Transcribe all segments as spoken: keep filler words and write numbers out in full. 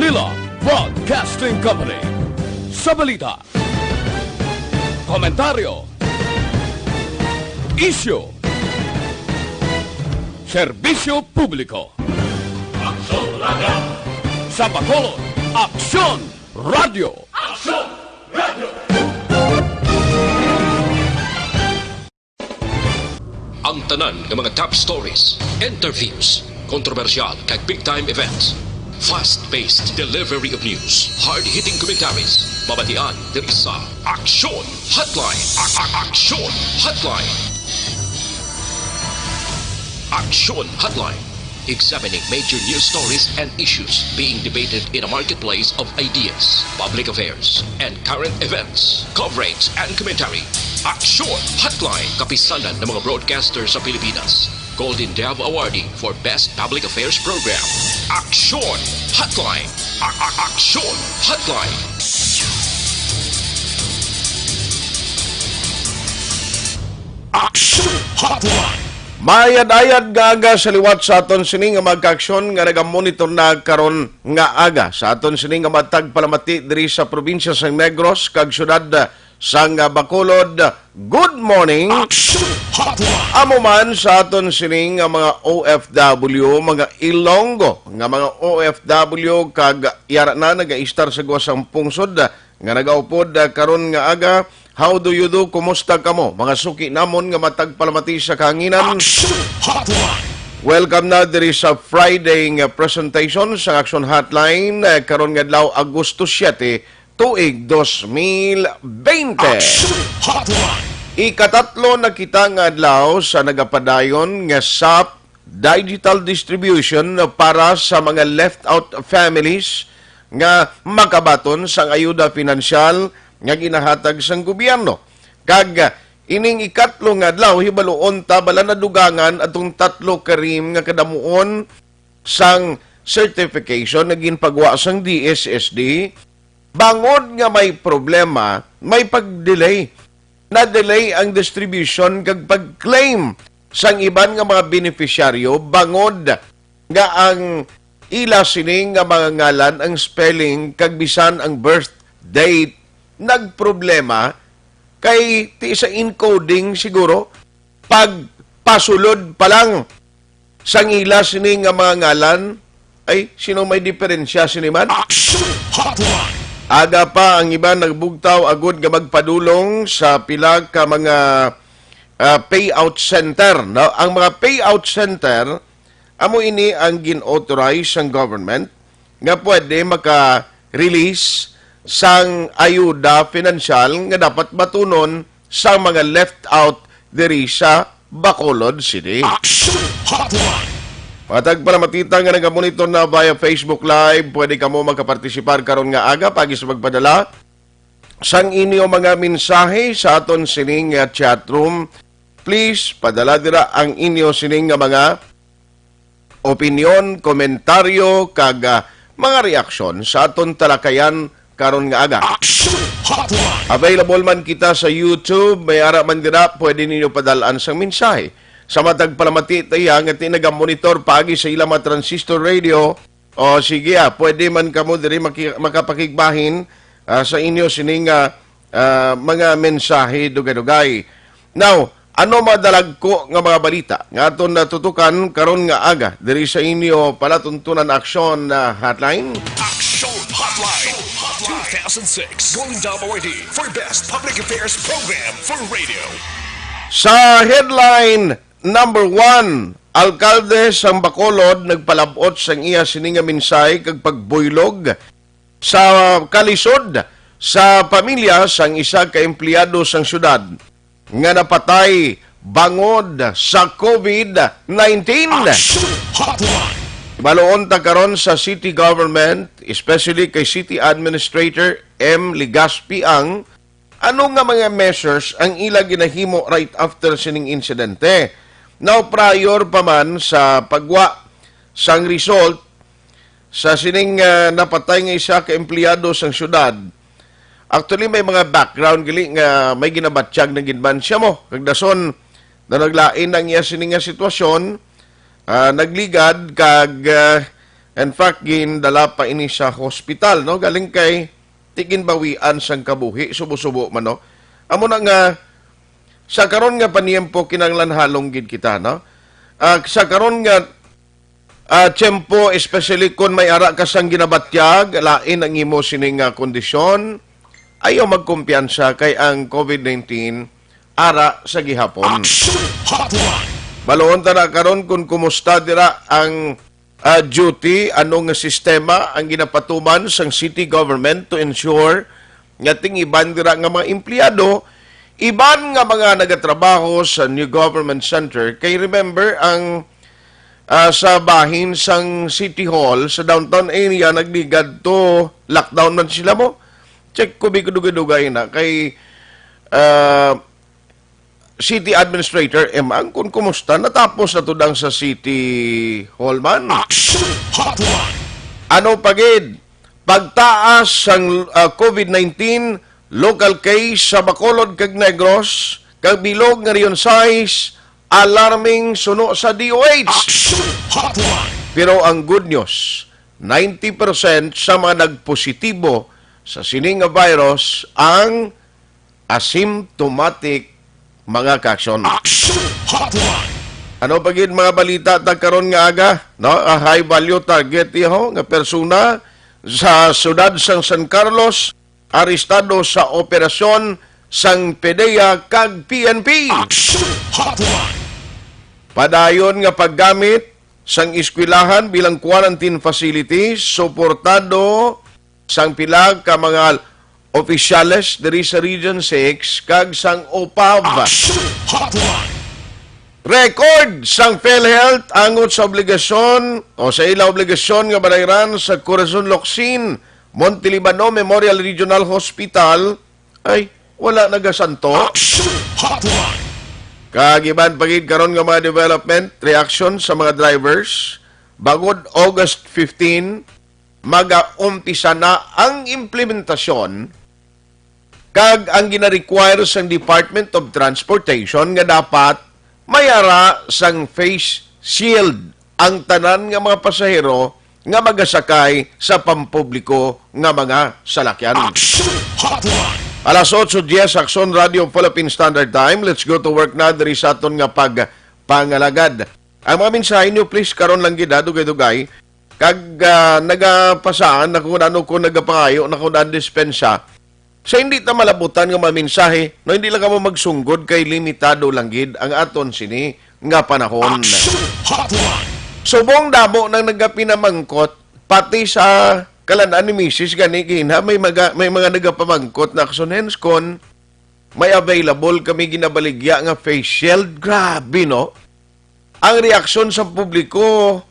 Manila Broadcasting Company. Sa balita, komentaryo, isyu, serbisyo publiko. Aksyon Radio! Sa Bacolod, Aksyon Radio! Aksyon Radio! Ang tanan nga mga top stories, interviews, kontrobersyal kag big time events. Fast-paced delivery of news, hard-hitting commentaries, mabatian diri sa Aksyon Hotline. A- a- Aksyon Hotline. Aksyon Hotline. Examining major news stories and issues being debated in a marketplace of ideas, public affairs, and current events, coverage, and commentary. Aksyon Hotline, kapisanan ng mga broadcaster sa Pilipinas. Golden Dove Awardee for Best Public Affairs Program. Aksyon Hotline. A- a- Aksyon Hotline. Aksyon Hotline. Mayad-ayad nga aga sa liwat sa aton sini nga mga kaaksyon nga nagamonitor na karon nga aga sa aton sini nga matag palamati diri sa probinsya sang Negros kag syudad sang Bacolod. Good morning. Action Hotline. Amo man sa aton sini nga mga O F W, mga Ilonggo nga mga O F W kag yara na nagaistar sa guwa sang pungsod nga nagaupod, ah, karon nga aga. How do you do? Kumusta kamo, mga suki namon nga matag palamati sa kahanginan? Action Hotline. Welcome na diri sa Friday nga presentation sa Action Hotline, eh, karon nga adlaw, Agosto siete, tuig dos mil bente. Action Hotline. Ikatatlo na kita nga adlaw sa nagapadayon nga SAP digital distribution para sa mga left out families nga makabaton sang ayuda pinansyal nga ginahatag sang gobyerno. Kag ining ikatlo nga adlaw, hibaluon ta bala nadugangan atong tatlo ka rim nga kadamuon sang certification nga ginpagwa sang D S S D, bangod nga may problema, may pag-delay. Na-delay ang distribution kag pag-claim sang iban nga mga beneficiaryo bangod nga ang ila sini nga mga ngalan, ang spelling, kag bisan ang birth date nagproblema kay ti sa encoding siguro, pagpasulod pa lang sang ila sini nga mga ngalan, ay, sino may diferensya sini man? Action Hotline. Aga pa ang iban nagbugtaw agud nga magpadulong sa pila ka mga, ah, payout center, no? Ang mga payout center, amo ini ang gin-authorize sang government nga pwede maka-release sang ayuda pinansyal nga dapat batunon sa mga left out diri sa Bacolod City. Action Hotline. Mga tagpalamatita nga nagamonitor na via Facebook Live, pwede kamo makapartisipar karon nga aga pagi sa pagpadala sang inyo mga mensahe sa aton sining, ah, chat room. Please, padala dira ang inyo sining nga mga opinyon, komentaryo, kag, ah, mga reaksyon sa aton talakayan karon nga aga. Action Hotline. Available man kita sa YouTube, may ara man dira, pwede ninyo padalaan sang mensahe. Sa matag palamati ta iya nga ti nagamonitor paagi sa ila mga transistor radio, o sige, ah, pwede man kamo diri maki-, makapakigbahin, ah, sa inyo sining, ah, ah, mga mensahe dugay-dugay. Now, ano madalagko nga mga balita nga aton natutukan karon nga aga diri sa inyo palatuntunan Aksyon, ah, Hotline? Action Hotline two thousand six Golden Dove Awardee for Best Public Affairs Program for Radio. Sa headline number one, alkalde sang Bacolod nagpalab-ot sang iya sini nga mensahe kag pagbuylog sa kalisod sa pamilya sang isa ka empleyado sang syudad nga napatay bangod sa COVID nineteen. Action Hotline. Baloon ta karon sa city government, especially kay City Administrator M. Legaspi ang ano nga mga measures ang ila ginahimo right after sining insidente. Now, prior pa man sa pagwa sang result, sa sining, ah, napatay nga isa ka empleyado sang syudad. Actually, may mga background gali nga may ginabatyag na gid man siya mo. Kag dason, na naglain ang iya sini nga sitwasyon, ah, nagligad kag, ah, In fact, gindala pa ini sa hospital, no? Galing kay ti ginbawian sang kabuhi, subo-subo man, no? Amo na nga, sa karon nga paniyempo, kinahanglan halong gid kita, no? Ah, sa karon nga, ah, tiyempo, especially kon may ara ka sang ginabatyag, lain ang imo sini nga kondisyon, ayaw magkumpiyansa kay ang COVID nineteen ara sa gihapon. Action Hotline. Baloon ta na karon kung kumusta dira ang, ah, duty, ano nga sistema ang ginapatuman sang city government to ensure nga ting iban dira nga mga empleyado, iban nga mga nagatrabaho sa new government center. Kay remember ang, ah, sa bahin sang City Hall sa downtown area, nagligad to lockdown man sila mo. Check ko bi ko dugay-dugay na kay, ah, City Administrator Emang kung kumusta, natapos na to dang sa City Hall man. Action Hotline. Ano pa gid? Pagtaas sang, ah, COVID nineteen, local case sa Bacolod kag Negros, kag bilog nga Region sais, alarming suno sa D O H. Action Hotline. Pero ang good news, ninety percent sa mga nagpositibo sa sini nga virus ang asymptomatic mga kaaksyon. Action Hotline. Ano pa gid mga balita ta karon nga aga? No, a high value target iho nga persona sa siyudad sang San Carlos arestado sa operasyon sang PDEA kag P N P. Action Hotline. Padayon nga paggamit sang eskwelahan bilang quarantine facility, suportado sang pila ka mga opisyales diri sa Region six kag sang OPAV. Action Hotline. Record sang PhilHealth angot sa obligasyon o sa ila obligasyon nga balayran sa Corazon Locsin, Montelibano Memorial Regional Hospital, ay wala nagasanto. Action Hotline. Kag iban pa gid karon nga mga development, reaction sa mga drivers. Bangod August fifteen, magaumpisa na ang implementasyon kag ang gina-require sang Department of Transportation nga dapat may ara sang face shield ang tanan nga mga pasahero nga magasakay sa pampubliko nga mga salakyan. Action Hotline. Alas otso dies, Aksyon Radio Philippine Standard Time. Let's go to work na diri sa aton nga pagpangalagad. Ang mga mensahe niyo, please, karon lang gid, ha, dugay-dugay. Kag, ah, nagapasaan ako, ano ko, nagapangayo na ko na dispensa. Sa hindi ta malabutan nga mga mensahe, no, hindi lang kamo magsunggod kay limitado lang gid ang aton sini nga panahon. Action Hotline. Subong damo nang nagapinamangkot, pati sa kalan-an ni misis gani gina, may mga, may mga nagapamangkot na, Aksyon, hence kon may available kami ginabaligya nga face shield. Grabe, no? Ang reaksyon sa publiko,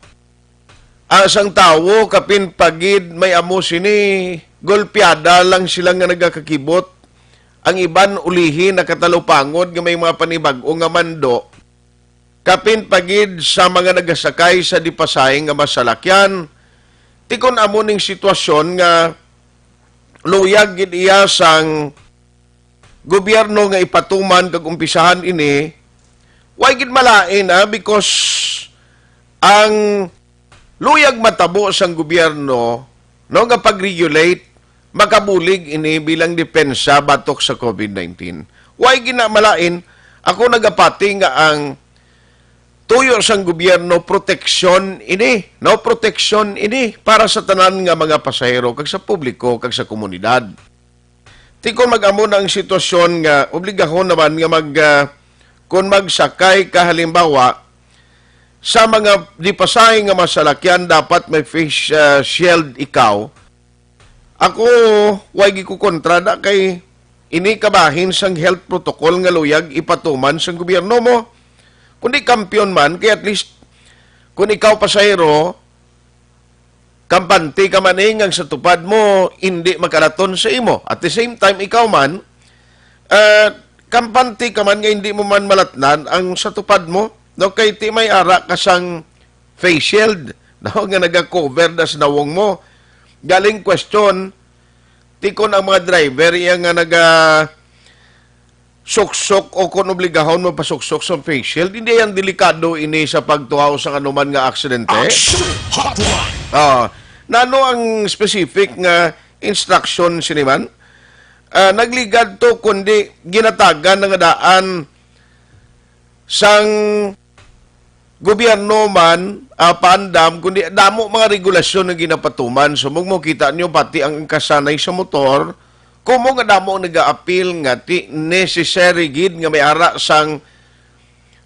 ah, sang tawo, kapin pa gid may amo sini, golpeada lang sila nga nagakakibot. Ang iban ulihi nakatalupangod nga may mga panibag-o nga mando. Kapin pa gid sa mga nagasakay sa di pasahe nga masalakyan, tikon amo ning sitwasyon nga luyag gid iya sang gobyerno nga ipatuman kag umpisahan ini, way gid malain, ah, because ang luyag matabo sang gobyerno, no, nga pag-regulate, makabulig ini bilang depensa batok sa COVID nineteen. Way gid na malain, ako nagapati nga ang tuyo sang gobyerno proteksyon ini, no, proteksyon ini para sa tanan nga mga pasahero kag sa publiko kag sa komunidad. Ti kon mag-amo na ang sitwasyon nga obligahon naman nga mag, ah, kon magsakay ka halimbawa sa mga di pasahe nga masalakyan, dapat may face, ah, shield ikaw. Ako, way gid ko kontra da kay ini kabahin sang health protocol nga luyag ipatuman sang gobyerno mo. Kundi kampiyon man, kay at least kung ikaw pasahero, kampante ka man, eh, nga sa tupad mo, hindi makalaton sa imo. At the same time, ikaw man, ah, kampante ka man nga hindi mo man malatnan ang sa tupad mo. No, kay ti may ara ka sang face shield, no, nga naga-cover na sa nawong mo. Galing question, ti kon ang mga driver iya nga naga suksok o kon obligahon mo pasuksok sa face shield, hindi yan delikado ini sa pagtuhaw sa anuman nga aksidente? Action Hotline. Ah, nano ang specific nga instruction sini man? Ah, nagligad to kundi ginatagan na nga daan sang gobyerno man, ah, paandam, kundi damo mga regulasyon nga ginapatuman. So, mo kita nyo, pati ang kasanay sa motor, kumo nga damo ang nag-aapil nga ti necessary gid nga may ara sang,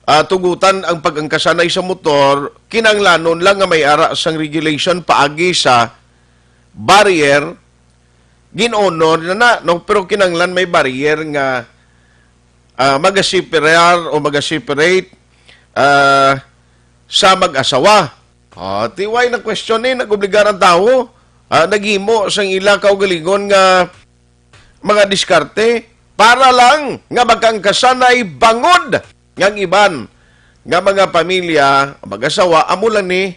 ah, tugutan ang pag-angkasanay sa motor, kinahanglanon lang nga may ara sang regulation paagi sa barrier, gin-honor na na, no? Pero kinahanglan may barrier nga, ah, magaseparar o magaseparate, ah, sa mag-asawa. Ah, ti why na question ni nag-obligar ang tawo, ah, naghimo sang ila kaugalingon nga mga diskarte para lang nga magkaangkasanay bangod nga ang iban nga mga pamilya, mag-asawa, amo lang ni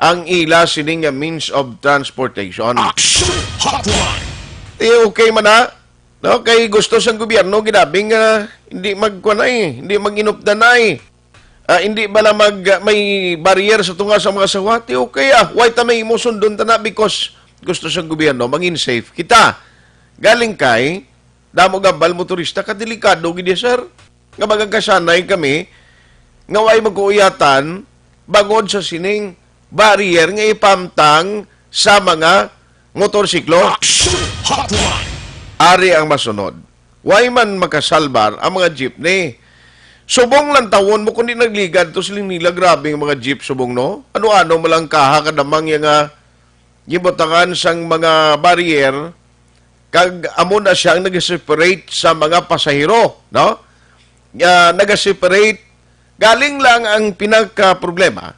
ang ila sini nga means of transportation. Action Hotline. Ti okay man na, no? Kay gusto sang gobyerno, ginabing nga hindi magkuanay, hindi mag-inupdanay. Ah, hindi bala mag, may barrier sa tunga sa mga sawati? Okay, ah, why ta may imo sundon ta na? Because gusto sang gobyerno, mangin safe kita. Galing kay, damo gambal motorista, kadelikado gid ya, sir. Nga magagkasanay kami, nga way magkuuyatan, bangod sa sining barrier nga ipamtang sa mga motorsiklo. Action Hotline. Ari ang masunod. Way man makasalbar ang mga jeepney. Subong lang tawon mo, kundi nagligad to siling nila. Grabe ang mga jeep subong, no? Ano-ano malang kaha kadamang ya nga gibutangan sang mga barrier, kag amo na siya ang nag-separate sa mga pasahero, no? Ah, nag-separate. Galing lang ang pinaka-problema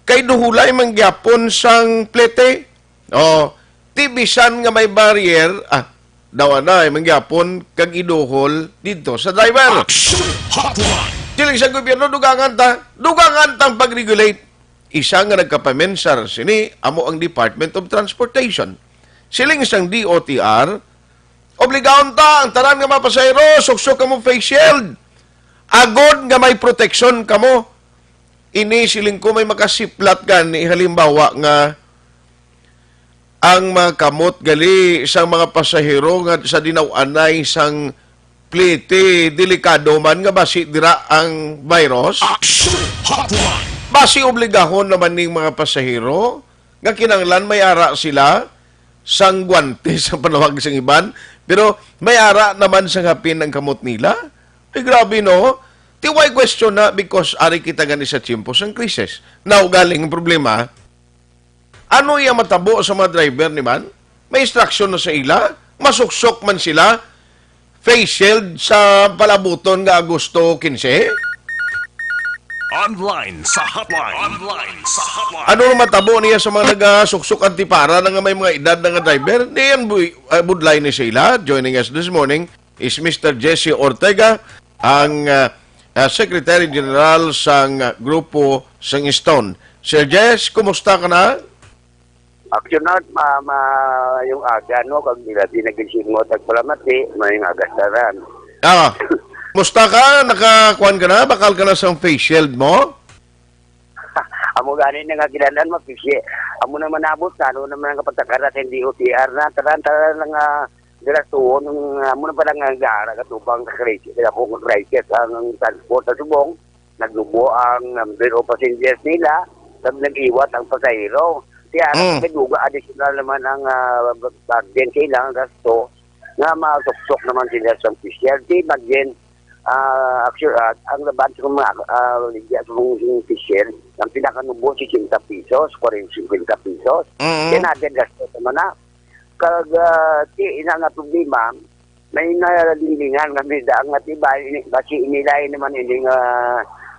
kay duhulay man gyapon sang plete. O, ti bisan nga may barrier, ah, daw anay man gyapon kag iduhol didto sa driver. Action Hotline. Siling sa gobyerno, dugangan ta, dugangan tang pag-regulate. Isa nga nagkapamensar sini amo ang Department of Transportation. Siling sang D O T R, obligahon ta ang tanan nga mga pasahero, suksok kamo face shield. Agod nga may proteksyon kamo. Ini, siling ko, may makasiplat gani, halimbawa nga ang mga kamot gali sang mga pasahero nga sa dinaw-anay sang plete, delikado man nga basi dira ang virus. Action Hotline. Basi obligahon naman ning mga pasahero nga kinahanglan may ara sila sang guwante sa panawag sang iban, pero may ara naman sang hapin ang kamot nila. Ay, grabe, no? Ti why question na, because ari kita gani sa tiyempo sang krisis. Now, galing ang problema, ano iya matabo sa mga driver ni man? May instruction na sa ila? Masuksok man sila? Face shield sa palabuton nga Agosto quince? Online sa hotline. Online sa hotline. Ano ang matabo niya sa mga nagasuksok antipara na nga may mga edad na nga driver? Niyan buy, uh, budlay ni sila. Joining us this morning is Mister Jesse Ortega, ang, ah, ah, Secretary General sang, ah, grupo sang Stone. Sir Jess, kumusta ka na? Action out, ma, ma, yung aga, no? Kag nila, di naging simot, at palamati, may yung aga sa ran. Ah, musta ka? Nakakuan ka na? Bakal ka na sa face shield mo? Amo gani na nga gidanan, mapisi. Amo na manabot, ano naman ang kapatakaran sa D O T R na, taran, taran lang, ah, Dira tuon, ang, ah, amo na pala nga gara katubang sa crisis, kaya kung crisis ang, ang transport sa Subong, nagnubo ang number of passengers nila, kag nag-iwat ang pasahero. Kaya Mm. may duga additional naman ang, ah, burden, kailangan gasto nga masuksok naman sila sa official. Di imagine, ah, actually, ah, ang laban sa mga, ah, ligya sa mga official, ang pinakanubo, sixty pesos, forty, fifty pesos. Mm. Kaya natin gasto naman na. Kag, ah, ti, ina nga problema, may nalinglingan nga may daan nga tiba, ini, basi inilay naman ini nga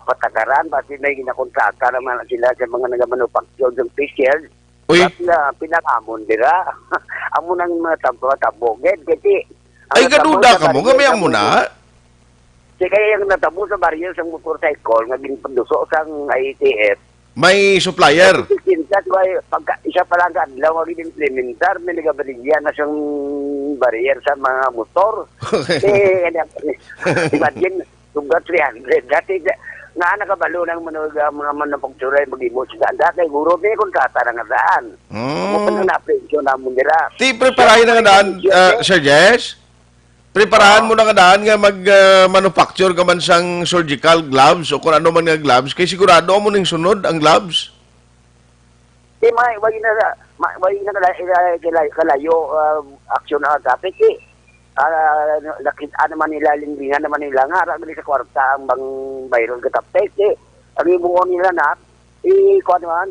patakaran, basi may ginakontrata naman sila sa mga nagamanufacture ng face shield. Uy. At na, pinangamon dira. Amo nang mga tabo, tabo. Ged, ged, ti. Ang Ay, natabo gaduda sa ka mo, barrier kami sa amo na. motor. Ti kaya yung natabo sa barrier sa motorcycle nga ginpanduso sang I A T F, May supplier. Kintas, may pagka, isa pa lang ka adlaw nga gin-implementar, may nagabaligya na siyang barrier sa mga motor. Okay. Eh, ano, imagine, sugat three hundred. Dati, da-, Nga nakabalo ng mga, mga manufacturer mag-imo sa daan. Dati, guro, may kontrata na nga daan. Mm. Kung ano na presyo namon dira. Ti, preparahin na nga daan, Presyo, ah, eh. Sir Jess? Preparahan Oo. mo na nga daan nga mag, ah, manufacture ka man sang surgical gloves o kung ano man nga gloves. Kay sigurado mo ning sunod ang gloves. Di may, way na, ma-, way na kala-, kala-, kalayo, ah, action na traffic, eh. Ah, nakita naman nila, linglingan naman nila nga, ara gali sa kwarta ang bang bayron ka traffic, eh. Ang ibuon nila na, i-, kuwan naman,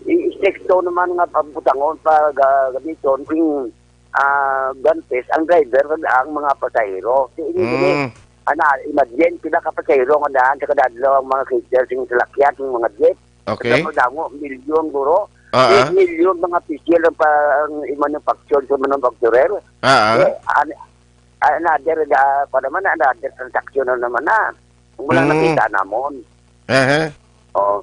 i-, i-, texto naman nga pabutangon pa ga-, gamiton, kung, ah, gantes, ang driver, kag ang mga pasahero. Di, di, di, Mm. ana, imagine, pila ka pasahero nga daan sa kada adlaw ang mga cater sing salakyan, sing mga jeep. Okay. Sa pagdango, milyon, guro. Ah, ah. Eight million mga pisil ang pa-, ang i-manufacture sa manufacturer. Ah, ah. Eh, an-, another, ah, pa naman, another transaction na naman na. Kung wala Mm. nakita namon. Aha. Oh.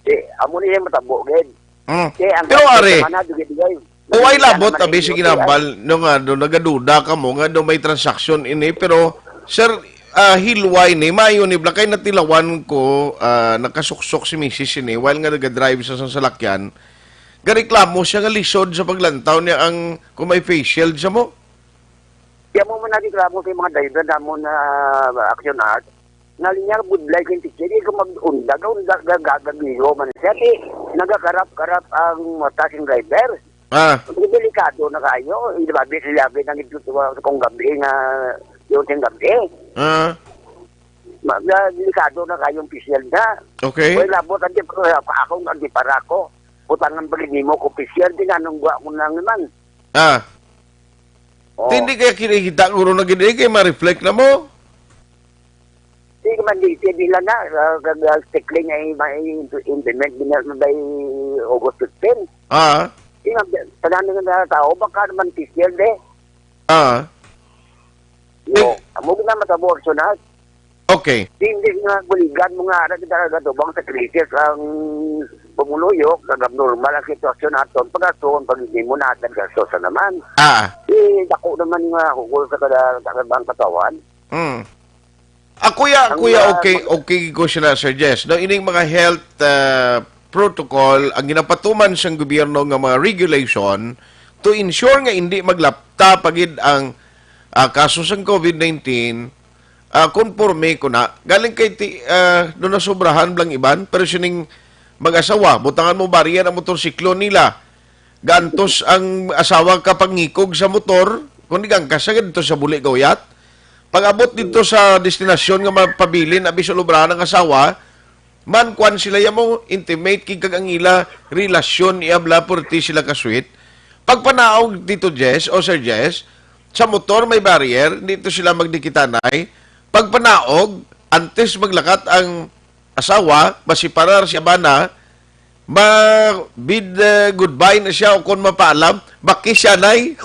Si, amo ni yung matabo, gid. Mm. Si, ang Pero, Are, naman na, dugay-dugay. O, ay labot, Naman abi, na sige, yung nambal, no, nga, no, nagaduda ka mo, nga, no, may transaksyon ini, pero, sir, ah, hilway ni, maayo ni, bla, kay natilawan ko, ah, nakasuksok si misis ini, while nga nagadrive sa, sa salakyan, gareklamo siya nga lisod sa paglantaw niya ang, kung may face shield sa mo. Kaya mo man nagreklamo sa mga driver namon na action art, nga linya budlay sa ticket, eh, kung mag-undag, undag, gagagagiho man siya, eh, nagakarap-karap ang mata sing driver. Ah. Delikado na kayo, ilabi, ilabi na ito sa kung gabi nga, yung sing gabi. Ah. Ma-, na, delikado na kayo ang pisyal na. Okay. Well, labot, andi, ako, andi para ako. Butangan pa gid nimo ko pisyal, di nga nung guwa ko lang naman. Ah. Oh. Di, hindi kaya kinikita, guro, na gid, eh, kaya ma-reflect na mo? Di man, di, di nila na, ah, kag, ah, stickling ay may implement din na by August fifteen. Ah. Di nga, tanan nga na tao, baka naman pisyal, eh. Ah. Yo, Eh, amo na matabo, Arsonas. Okay. Hindi nga buligan mo nga, ara kita nagatubang sa krisis ang pumuluyo, kag abnormal ang sitwasyon naton, pag-aton, pag hindi mo natin gasto sa naman. Ah. Eh, dako naman nga, hukol sa kada, sa kada katawan. Mm. Ah, kuya, Ang, kuya, ah, okay, mag- okay ko sila, Sir Jess. No, ining mga health, ah, protocol, ang ginapatuman sang gobyerno nga mga regulation to ensure nga hindi maglapta pa gid ang, ah, kaso sang covid nineteen, ah, konforme ko na. Galing kay ti-, ah, do nasobrahan blang iban, pero sining mag-asawa, butangan mo barya ang motorsiklo nila. Gantos ang asawa ka pangikog sa motor, kung di gangkas sa dito sa buli gauyat. Pag-abot dito sa destinasyon nga mapabilin, abi sa lubrahan ang asawa, man kwan sila ya mo intimate kig kag ang ila relasyon, iabla purti sila ka sweet. Pagpanaog dito, Jess, o Sir Jess, sa motor may barrier, dito sila magdikitanay. Pagpanaog, antes maglakat ang asawa, masiparar siya bana, ma-bid, eh, goodbye na siya o kung mapaalam, baki siya, nay.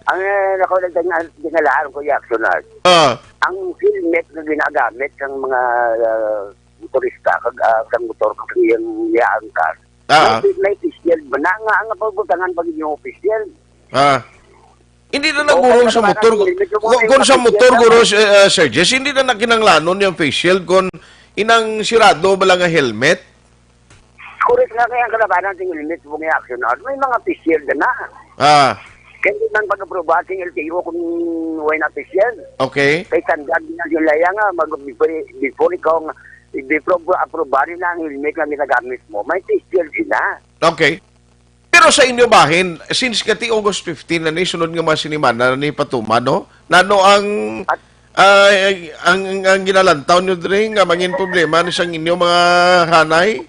Ang, eh, ako lang din, dinalaan ko yung action art. Ah. Ang helmet na ginagamit ng mga, ah, motorista, kag, ah, kang motor, kag iyang yaang car. Ah. May, may official ba na nga ang pagbutangan pag inyo official? Ah. Hindi na Oo, nagurong kaya sa naman motor. ang helmet yung mga Kung, kung sa naka-face motor, shield guro, lang. si-, uh, Sir Jess, hindi na nakinanglanon yung face shield kung inang sirado ba lang ang helmet? Correct nga kaya ang kalabanan sa helmet mo nga action na. May mga face shield na. Ah. Kaya hindi man pag-aprobahan sa L T O kung way na face shield. Okay. Kay standard na sila yan nga, mag-, before, before ikaw nga, before apro-, aprobahan na ang helmet na ginagamit mo, may face shield din na. Okay. Pero sa inyo bahin, since kati August fifteen na ni, sunod nga mga sinimana na ni patuman, no? Nano ang, At ah, ang, ang ginalantaw nyo diri nga mangin problema ni sang inyo mga hanay?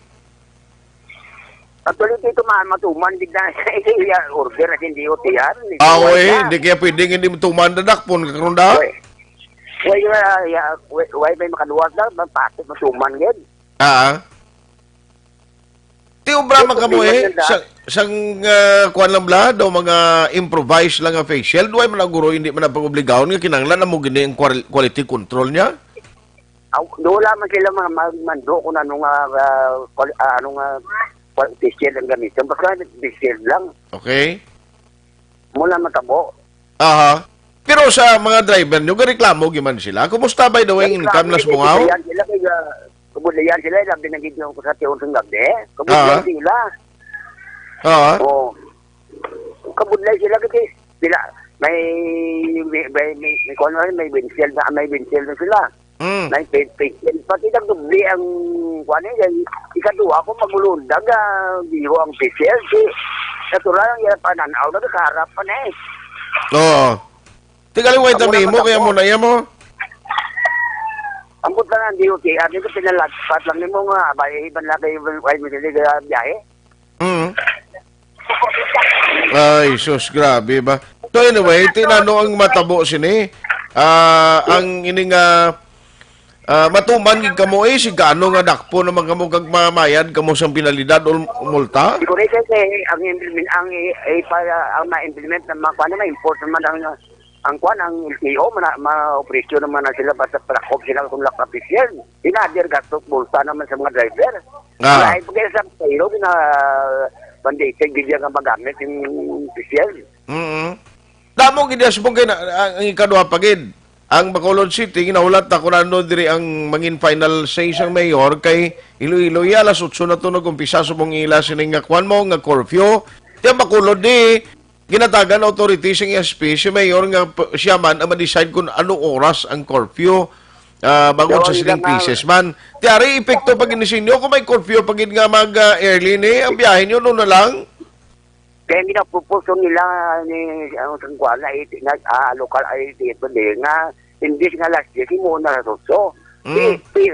Actually, dito ma-, matuman, di na, iya order na hindi O T R, hindi Ah, ko oy, wala. Hindi kaya pwedeng hindi matuman, dadak, pon, karon da? Oy. Why, uh, yeah, why, why may makaluwas na? Mapasok, matuman, gid. Ah. Ti obra Yung man kamo, problema eh, nila. sa, sang, ah, kuwan lang bla, daw mga improvise lang nga face shield, why man ang guro, hindi man ang pag-obligahon nga kinahanglan na mo gini ang qual-, quality control niya? Aw, do wala man sila mga mag-, mando kung ano nga, ah, qual-, ah, ano nga, qual-, face shield ang gamiton. Basta face shield lang. Okay. Mula matabo. Aha. Pero sa mga driver nyo, gareklamo gyud man sila. Kumusta, by the way, ang income na sa Bungaw? Kabudlayan sila kay, ah, kabudlayan sila, labi na gid yung sa tiyon sa gabi. Kabudlayan Ah. sila. Ah. Oo. Kabudlay sila kasi sila may, may, may, may, may, kuwan na, may windshield na, may windshield na sila. Mm. May pe-, pencil. Pati nagdubli ang, kuwan eh, yung ikaduha ko magulundag, ah, biho ang pencil. Si, natural ang iyang pananaw na sa harap pa na eh. Oo. Tigali, way Ako tami naman mo, kaya ako. mo na iya mo. Ambot lang ang D O T, ano ko, pinalagpat lang nimo nga, abay, iban lang kayo, ay, may hindi ka biyahe. Mm. Ay, sus, grabe ba? So anyway, tinano ang matabo sini. Ah, ang ini nga, ah, matuman gid kamo eh, si gaano nga dakpo naman kamo kag mamayad kamo sang penalidad o multa? Siguro kay, kay ang implement, ang i-, i-, para, ang ma-implement ng mga, kuwan, ma-import naman ang, ang kuwan, ang L T O, mana-, ma-operasyon naman na sila, basta palakop sila kung lakapis yan. Pinader gastos bulsa naman sa mga driver. Ah. Lain pa kaya sa payroll na mandated gid nga magamit yung official. Mm-mm. Damo gid ang subong kay na, ang, ang ikaduha pa gid. Ang Bacolod City, ginahulat na kung ano diri ang mangin final say sang mayor kay Iloilo. Iya, alas otso na to nag-umpisa subong ila sining nga kwan mo, nga curfew. Ti ang Bacolod di, ginatagan authority sing S P si mayor nga p-, siya man ang ma-decide kung ano oras ang curfew, ah, bangod Daw sa ang sining ilang, ah, cases man. Ti ari, epekto pa gid ni sinyo kung may curfew pa gid nga mag, ah, early ni ang biyahe nyo, no na lang? Kaya ang ginaproposo nila ni, ang sangkuan na iti-, na, ah, local I T F din nga imbis nga alas diyes, imo na alas otso. Mm. Di, di,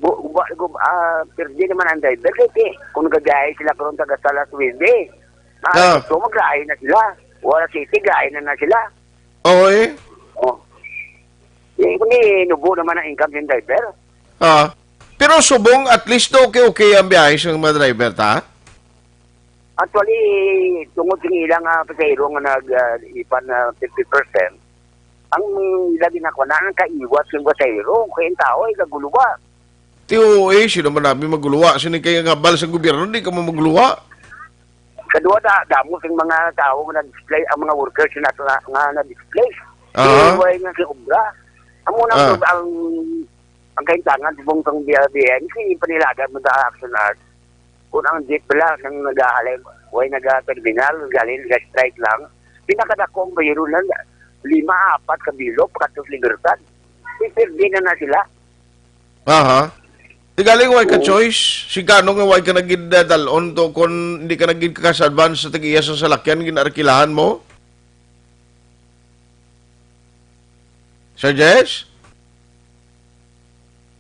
bu-, bu-, bu-, ah, pirdi naman ang driver kay ti, kung nagagahi sila karon taga sa alas nuwebe, ah, Ah. alas otso, magrahi na sila. Wala city, grahi na na sila. Oo, eh. Oh. Eh, kung di, nubo naman ang income ng driver. Ah. Pero subong, at least okay-okay ang biyahe sa mga driver, ta? Actually, tungod sa ilang, ah, pasahero nga nag, ah, ipan na fifty percent, ang ila ginakuha na ang kaiwas ng pasahero, kaya ang tao ay kaguluwa. Ti, oo, eh, sino man namin maguluwa? Sino kaya nga bal sa gobyerno, di ka mo maguluwa? Kadua, da-, damo sing mga tao nga nag-display, ang mga workers na, na, nga nag-displace. Aha. Di, way nga si obra. Amo na Ah. ang, ang kaintangan sa bungtong biya-, biya, hindi panilagan mo sa action art. Kung ang jeep pala nang naghahalay, way naga-terminal, galing, naga-strike lang. Pinakadako ang bayro na, lima, apat ka bilog, pagkatapos Libertad. Pipirdi na na sila. Aha. Di galing, way ka Oo. choice. Si Kano nga way ka nagid, uh, dalon to kung hindi ka nagid ka-advance sa tag-iya sa salakyan, gin-arkilahan mo? Sir Jess?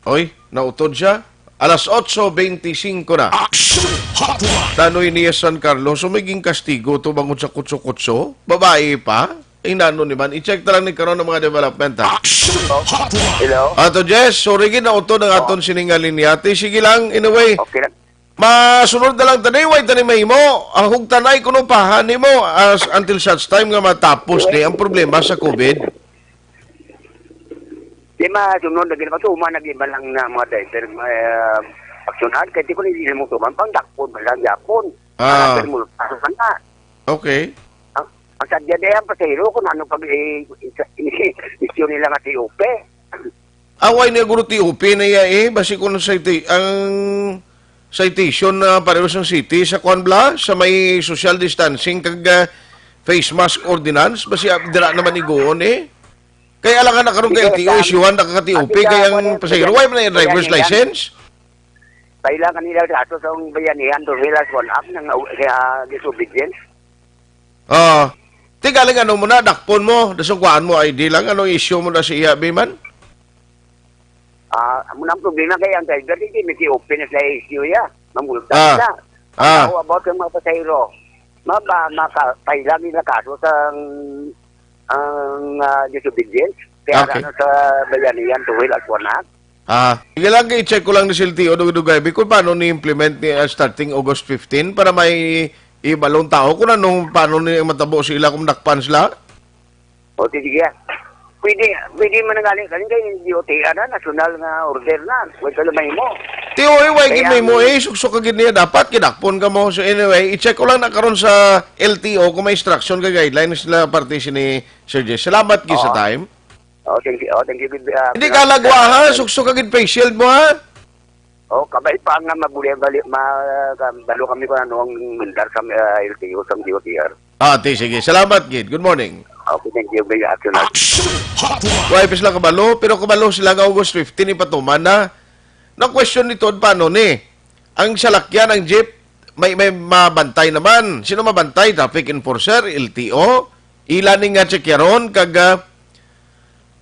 Oy, nautod siya. Alas otso bente singko na. Action Hotline. Tanoy niya San Carlos, so may ginkastigo to bangod sa kutso-kutso? Babae pa? Inano ni man? I-check ta lang ni karon ang mga development, ha? Action Hotline. Hello? Ato, Jess, sorry gid, nautod ang aton sining nga linya. Ti, sige lang, anyway. Okay lang. Masunod na lang tani, way tani mahimo. Ang hugtanay kuno pahan nimo as until such time nga matapos ni ang problema sa COVID. Di masunod lagi na, matuman lagi man lang na mga driver, ah, aksyonan. Kaya di ko na hindi mo tuman, pang dakpon man lang yapon. Ah. Ang driver mo, ano man na. Okay. Ang, ang sadya na yan, pasahero, kung ano pag, eh, isyu nila nga T O P. Away niya guro T O P na iya eh. Basi kung sa iti-, ang citation na pareho sa city, sa kwan bla, sa may social distancing kag, ah, face mask ordinance, basi, ah, dira naman iguon eh. Kay alangan na karon kay Sige, L T O, sa-, isyuhan na ka T O P, ati kay sa ang kwan, pasahero, kaya, way man na yung driver's kaya, license? Kailangan nila sa ato sa bayanihan, to sila sa one up ng, ah, disobedience. Ah, ti galing ano mo na, dakpon mo, dasugwaan mo I D lang, ano issue mo na sa iya, Biman? Ah, amo na ang problema kay ang driver, hindi, may open na sa issue ya. Mamulta Ah. sila. Ah. Ang tao about yung mga pasahero, ma-, ma-, maka-, kailangan nila kaso sa ang, ang, ah, disobedience. Kaya Okay. ano sa bayanihan, to will at one act. Ah, sige lang, i-check ko lang ni Silti o Dugay-Dugay, kung paano ni-implement ni, ah, starting August fifteen para may ibalong tao kung anong, paano ni matabo sila kung dakpan sila. O, sige, ah. Pwede, pwede man nang galing, galing kay D O T, ano, national nga order na. Pwede ka lumay mo. T O A, why gid Kaya may mo nga eh, suksok ka gid niya, dapat gidakpon ka mo. So anyway, i-check ko lang na karon sa L T O kung may instruction ka guidelines na parte sini Sir Jess. Salamat gid sa Oo. Time. Oh, thank you. Oh, thank you, good, ah, Hindi good ka lagwa, ha? afternoon. Suksok ka gid face shield mo, ha? Oh, kabay pa nga mabuli-, bali-, ma-, ka-, balo kami kung ano ang mandar sa, ah, L T O, sa D O T R. Ah, ti, sige. Salamat gid. Good morning. Okay, thank you. May afternoon. Action Hotline. Why, pis lang kabalo, pero kabalo sila nga August fifteen, ipatuman na. Na question nito, paano ni? Ang salakyan, ang jeep, may, may mabantay naman. Sino mabantay? Traffic enforcer, L T O? Ila ni nga checkeron, kag, ah,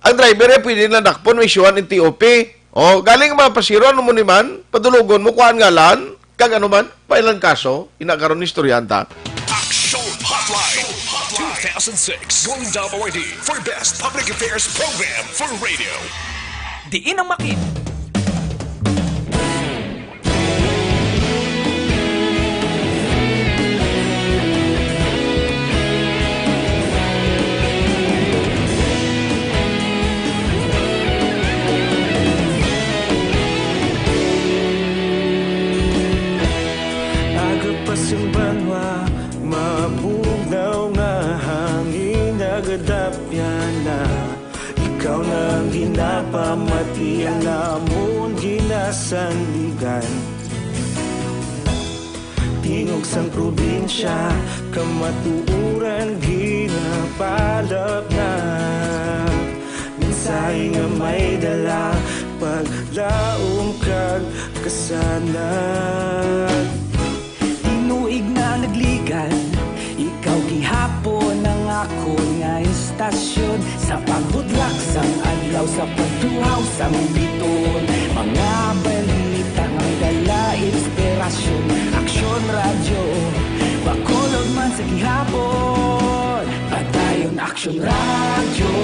ang driver, eh, pwede na dakpon, may issue-an N T O P. O, galing mga pasiro, ano mo ni man, padulogon mo, kuhaan ngalan, kag ano man, pailang kaso, ina karon istoryahan ta. Action Hotline, two thousand six Golden Dove Awardee for Best Public Affairs Program for Radio. Diin ang makit. Aga pa sing banwa, mabugnaw nga hangin nagadapyan na. Ikaw na ang ginapamati, ang amon ginasandigan. Tingog sang probinsya, kamatuoran ginapalapnap. Mensahe nga may dala, paglaom kag kasanag. Tinuig na nagligad, ikaw gihapon ang akon nga istasyon. Sa paghudlak sang adlaw, sa pagtuhaw sang bituon, mga balita nga may dala inspirasyon. Aksyon Radyo, Bacolod man sa gihapon. Padayon Aksyon Radyo,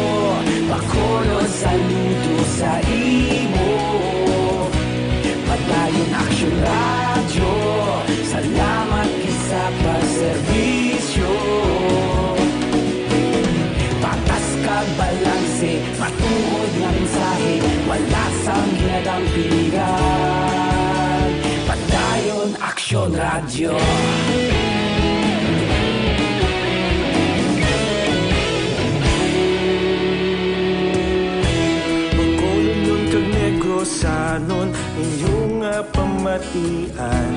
Bacolod, saludo sa imo. Padayon Aksyon Radyo, salamat gid sa pagserbisyo. Patas kag balanse, matuod nga mensahe, wala sang ginadang piligan. Padayon Aksyon Radyo. Bacolodnon kag Negrosanon, inyo nga pamatian.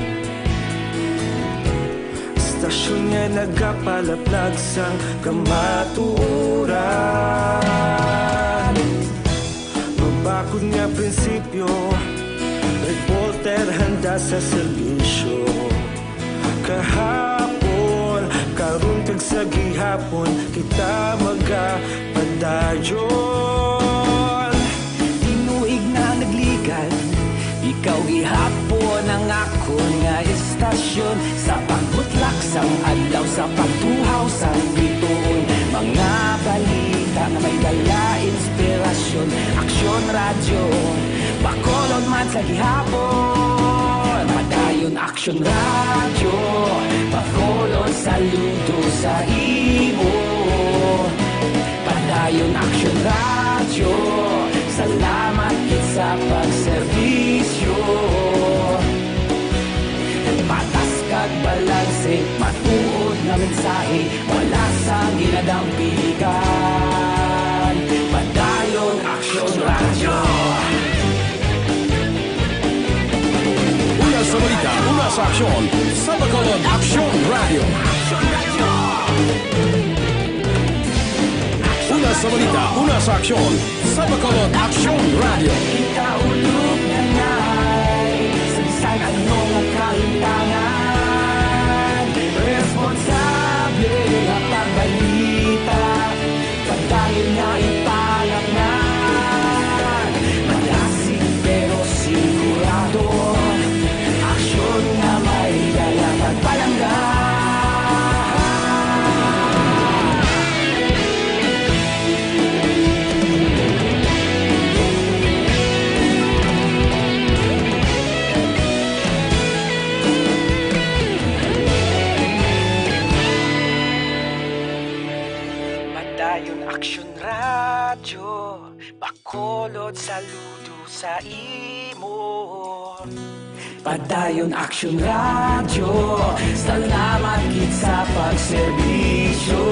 Istasyon nga nagapalaplag sang kamatuoran. Mabakod nga prinsipyo, reporter handa sa serbisyo. Kahapon, karon kag sa gihapon, kita magapadayon. Tinuig na nagligad, ikaw gihapon ang akon nga istasyon. Sa pagbutlak sang adlaw, sa pagtuhaw sang bituon, mga balita nga may dala inspirasyon. Aksyon Radyo, Bacolod man sa gihapon. Padayon Aksyon Radyo, Bacolod, saludo sa imo. Padayon Aksyon Radyo, salamat gid sa pagserbisyo. Patas kag balanse, matuod nga mensahe, wala sang ginadang piligan. Padayon Aksyon Radyo. Una sa balita, una sa aksyon, sa Bacolod Aksyon Radyo. Una sa balita, una sa aksyon, sa Bacolod Aksyon Radyo. Kita ulog na ngay, sa bisan ano nga kahintangan, responsable nga pagbalita. Padayon nga ipalapngan, malasig pero sigurado. Aksyon nga may dala pagpalangga. Padayon Aksyon Radyo, Bacolod, saludo sa sa imo. Padayon Action Radio, salamat gid sa pagserbisyo.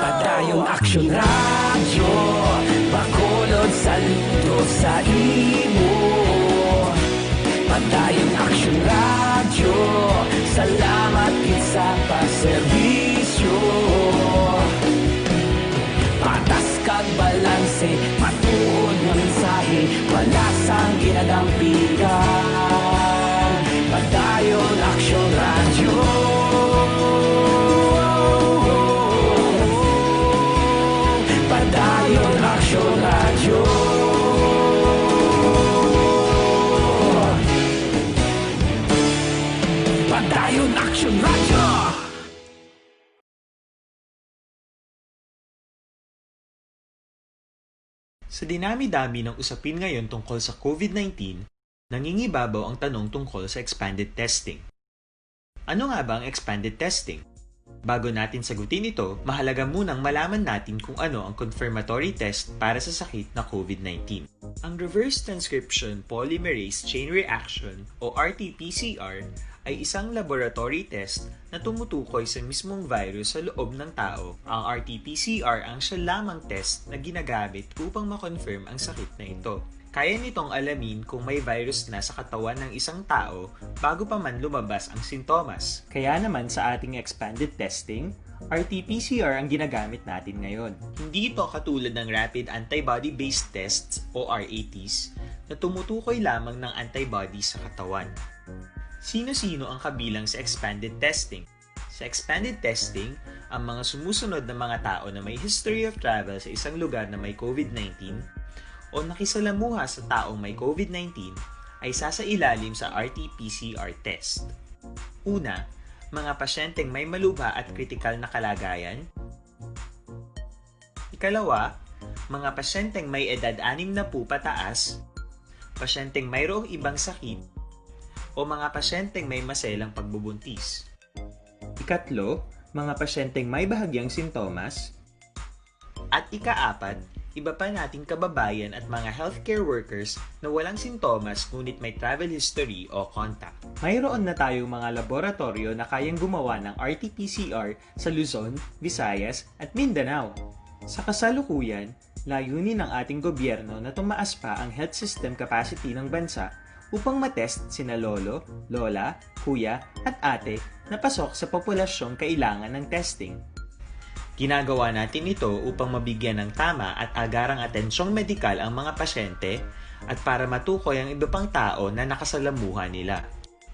Padayon Action Radio, Bacolod, saludo sa imo. Padayon Action Radio, salamat gid sa pagserbisyo. Patas kag balanse, matuod nga mensahe, wala sang ginadampigan. Padayon Action Radio. Padayon Action Radio. Padayon Action Radio. Sa dinami-dami ng usapin ngayon tungkol sa COVID nineteen, nangingibabaw ang tanong tungkol sa expanded testing. Ano nga ba ang expanded testing? Bago natin sagutin ito, mahalaga munang malaman natin kung ano ang confirmatory test para sa sakit na COVID nineteen. Ang reverse transcription polymerase chain reaction o R T P C R ay isang laboratory test na tumutukoy sa mismong virus sa loob ng tao. Ang R T P C R ang siya lamang test na ginagamit upang ma-confirm ang sakit na ito. Kaya nitong alamin kung may virus na sa katawan ng isang tao bago pa man lumabas ang sintomas. Kaya naman sa ating expanded testing, R T P C R ang ginagamit natin ngayon. Hindi ito katulad ng rapid antibody-based tests o R A Ts na tumutukoy lamang ng antibody sa katawan. Sino-sino ang kabilang sa expanded testing? Sa expanded testing, ang mga sumusunod na mga tao na may history of travel sa isang lugar na may COVID nineteen o nakisalamuha sa taong may COVID nineteen ay sasailalim sa R T P C R test. Una, mga pasyenteng may malubha at kritikal na kalagayan. Ikalawa, mga pasyenteng may edad anim na po pataas, pasyenteng mayroong ibang sakit, o mga pasyenteng may maselang pagbubuntis. Ikatlo, mga pasyenteng may bahagyang sintomas. At ikaapat, iba pa nating kababayan at mga healthcare workers na walang sintomas ngunit may travel history o contact. Mayroon na tayong mga laboratoryo na kayang gumawa ng R T P C R sa Luzon, Visayas, at Mindanao. Sa kasalukuyan, layunin ng ating gobyerno na tumaas pa ang health system capacity ng bansa upang matest sina lolo, lola, kuya, at ate na pasok sa populasyong kailangan ng testing. Ginagawa natin ito upang mabigyan ng tama at agarang atensyong medikal ang mga pasyente at para matukoy ang iba pang tao na nakasalamuha nila.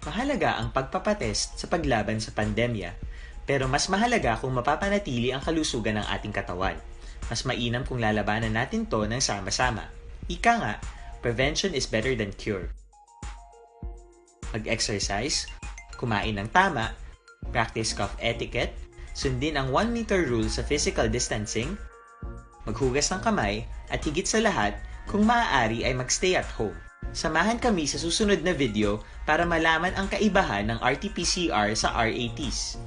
Mahalaga ang pagpapatest sa paglaban sa pandemya, pero mas mahalaga kung mapapanatili ang kalusugan ng ating katawan. Mas mainam kung lalabanan natin 'to ng sama-sama. Ika nga, prevention is better than cure. Mag-exercise, kumain ng tama, practice cough etiquette, sundin ang one meter rule sa physical distancing, maghugas ng kamay, at higit sa lahat, kung maaari ay mag-stay at home. Samahan kami sa susunod na video para malaman ang kaibahan ng R T P C R sa R A Ts.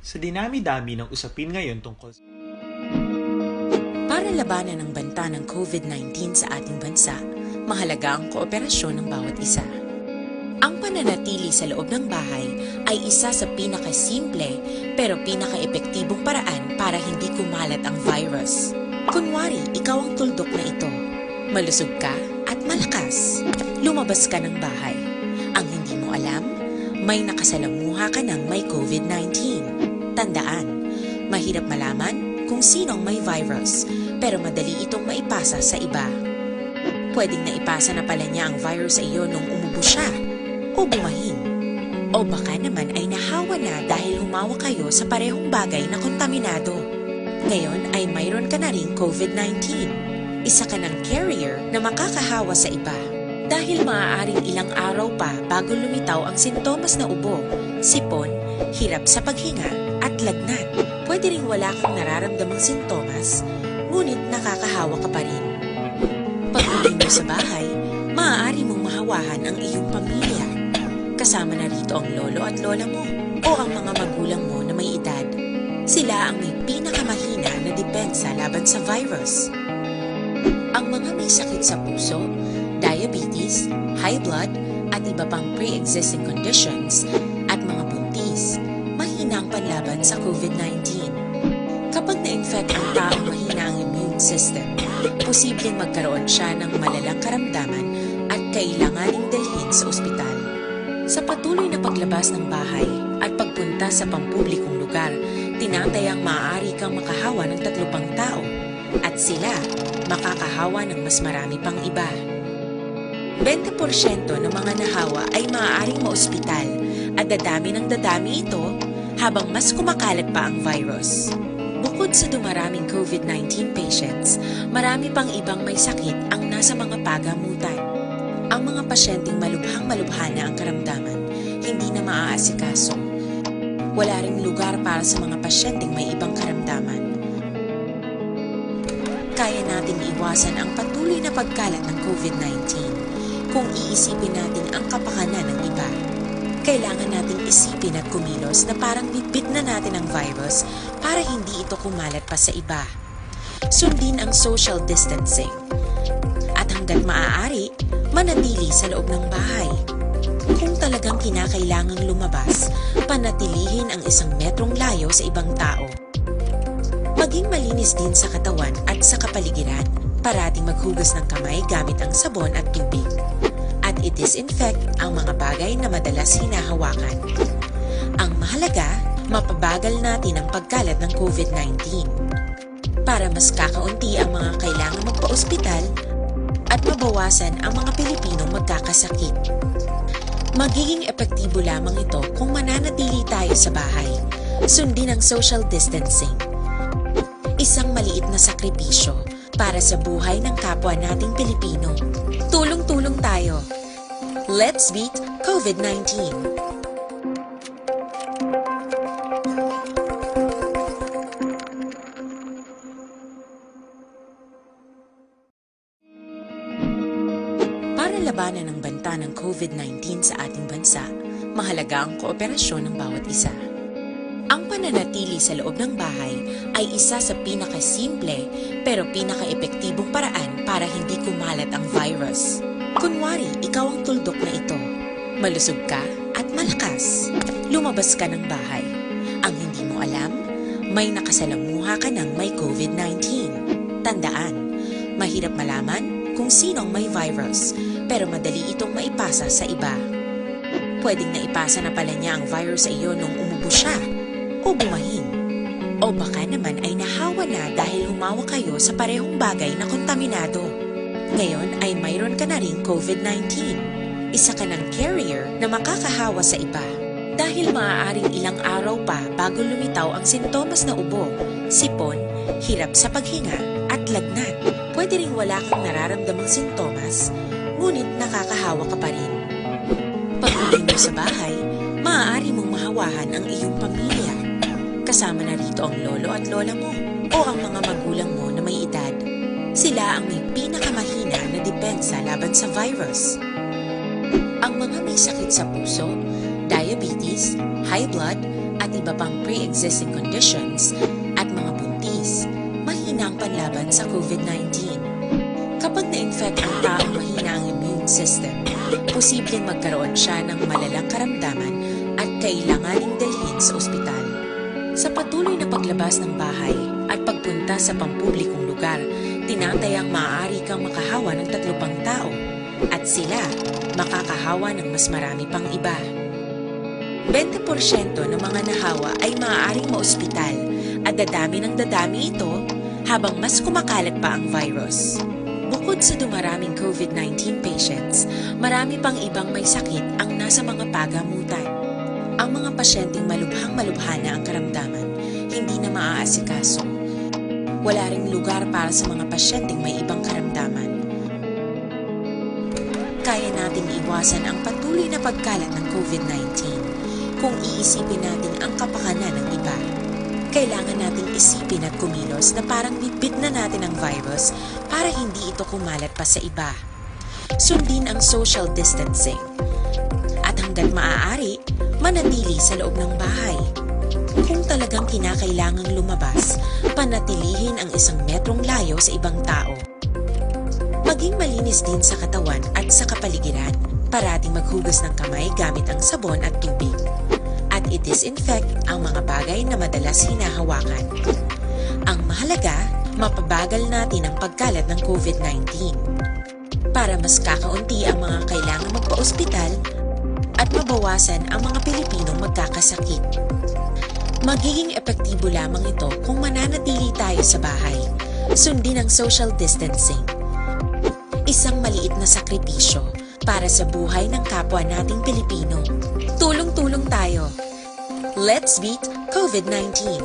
Sa dinami-dami ng usapin ngayon tungkol sa Para labanan ang banta ng COVID nineteen sa ating bansa, mahalaga ang kooperasyon ng bawat isa. Ang pananatili sa loob ng bahay ay isa sa pinakasimple pero pinakaepektibong paraan para hindi kumalat ang virus. Kunwari, ikaw ang tuldok na ito. Malusog ka at malakas. Lumabas ka ng bahay. Ang hindi mo alam, may nakasalamuha ka ng may COVID nineteen. Tandaan, mahirap malaman kung sino ang may virus, pero madali itong maipasa sa iba. Pwedeng naipasa na pala niya ang virus sa iyo nung umubo siya o bumahin. O baka naman ay nahawa na dahil humawa kayo sa parehong bagay na kontaminado. Ngayon ay mayroon ka na ring COVID nineteen. Isa ka ng carrier na makakahawa sa iba. Dahil maaaring ilang araw pa bago lumitaw ang sintomas na ubo, sipon, hirap sa paghinga, at lagnat. Pwede ring wala kang nararamdamang sintomas, ngunit nakakahawa ka pa rin. Pag-uwi mo sa bahay, maaari mong mahawahan ang iyong pamilya. Kasama na rito ang lolo at lola mo o ang mga magulang mo na may edad. Sila ang may pinakamahina na depensa laban sa virus. Ang mga may sakit sa puso, diabetes, high blood, at iba pang pre-existing conditions, at mga buntis, mahina ang panlaban sa COVID nineteen. Kapag na-infect ang taong mahina ang immune system, posibleng magkaroon siya ng malalang karamdaman at kailanganing dalhin sa ospital. Sa patuloy na paglabas ng bahay at pagpunta sa pampublikong lugar, tinatayang maaari kang makahawa ng tatlo pang tao, at sila makakahawa ng mas marami pang iba. Bente porsyento ng mga nahawa ay maaaring maospital, at dadami ng dadami ito habang mas kumakalat pa ang virus. Bukod sa dumaraming COVID nineteen patients, marami pang ibang may sakit ang nasa mga pagamutan. Ang mga pasyenteng malubhang-malubha na ang karamdaman, hindi na maaasikaso. Wala ring lugar para sa mga pasyenteng may ibang karamdaman. Kaya nating iwasan ang patuloy na pagkalat ng COVID nineteen kung iisipin natin ang kapakanan ng iba. Kailangan nating isipin at kumilos na parang bitbit na natin ang virus para hindi ito kumalat pa sa iba. Sundin ang social distancing. At hanggat maaari, manatili sa loob ng bahay. Kung talagang kinakailangang lumabas, panatilihin ang isang metrong layo sa ibang tao. Maging malinis din sa katawan at sa kapaligiran. Parating maghugas ng kamay gamit ang sabon at tubig. At i-disinfect ang mga bagay na madalas hinahawakan. Ang mahalaga, mapabagal natin ang pagkalat ng COVID nineteen. Para mas kakaunti ang mga kailangang magpa-ospital at mabawasan ang mga Pilipinong magkakasakit. Magiging epektibo lamang ito kung mananatili tayo sa bahay. Sundin ang social distancing. Isang maliit na sakripisyo para sa buhay ng kapwa nating Pilipino. Tulong-tulong tayo. Let's beat COVID nineteen. Para labanan ang banta ng COVID nineteen sa ating bansa, mahalaga ang kooperasyon ng bawat isa. Ang pananatili sa loob ng bahay ay isa sa pinakasimple pero pinakaepektibong paraan para hindi kumalat ang virus. Kunwari, ikaw ang tuldok na ito. Malusog ka at malakas. Lumabas ka ng bahay. Ang hindi mo alam, may nakasalamuha ka ng may COVID nineteen. Tandaan, mahirap malaman kung sino ang may virus, pero madali itong maipasa sa iba. Pwedeng naipasa na pala niya ang virus sa iyo nung umubo siya o bumahin. O baka naman ay nahawa na dahil humawak kayo sa parehong bagay na kontaminado. Ngayon ay mayroon ka na ring COVID nineteen. Isa ka ng carrier na makakahawa sa iba. Dahil maaaring ilang araw pa bago lumitaw ang sintomas na ubo, sipon, hirap sa paghinga, at lagnat. Pwede ring wala kang nararamdamang sintomas, ngunit nakakahawa ka pa rin. Pag-uwi mo sa bahay, maaari mong mahawahan ang iyong pamilya. Kasama na rito ang lolo at lola mo o ang mga magulang mo na may edad. Sila ang may pinakamahina na depensa laban sa virus. Ang mga may sakit sa puso, diabetes, high blood, at iba pang pre-existing conditions, at mga buntis, mahina ang panlaban sa COVID nineteen. Kapag na-infect ang taong mahina ang immune system, posibleng magkaroon siya ng malalang karamdaman at kailanganing dalhin sa ospital. Sa patuloy na paglabas ng bahay at pagpunta sa pampublikong lugar, tinatayang maaari kang makahawa ng tatlo pang tao, at sila makakahawa ng mas marami pang iba. Bente porsyento ng mga nahawa ay maaaring maospital, at dadami ng dadami ito habang mas kumakalat pa ang virus. Bukod sa dumaraming COVID nineteen patients, marami pang ibang may sakit ang nasa mga pagamutan. Ang mga pasyenteng malubhang-malubha na ang karamdaman, hindi na maaasikaso. Wala ring lugar para sa mga pasyenteng may ibang karamdaman. Kaya nating iwasan ang patuloy na pagkalat ng COVID nineteen kung iisipin natin ang kapakanan ng iba. Kailangan nating isipin at kumilos na parang bitbit na natin ang virus para hindi ito kumalat pa sa iba. Sundin ang social distancing. At hanggat maaari, manatili sa loob ng bahay. Kung talagang kinakailangang lumabas, panatilihin ang isang metrong layo sa ibang tao. Maging malinis din sa katawan at sa kapaligiran. Parating maghugas ng kamay gamit ang sabon at tubig. At i-disinfect ang mga bagay na madalas hinahawakan. Ang mahalaga, mapabagal natin ang pagkalat ng COVID nineteen. Para mas kakaunti ang mga kailangang magpa-ospital at mabawasan ang mga Pilipinong magkakasakit. Magiging epektibo lamang ito kung mananatili tayo sa bahay. Sundin ang social distancing. Isang maliit na sakripisyo para sa buhay ng kapwa nating Pilipino. Tulong-tulong tayo. Let's beat COVID nineteen.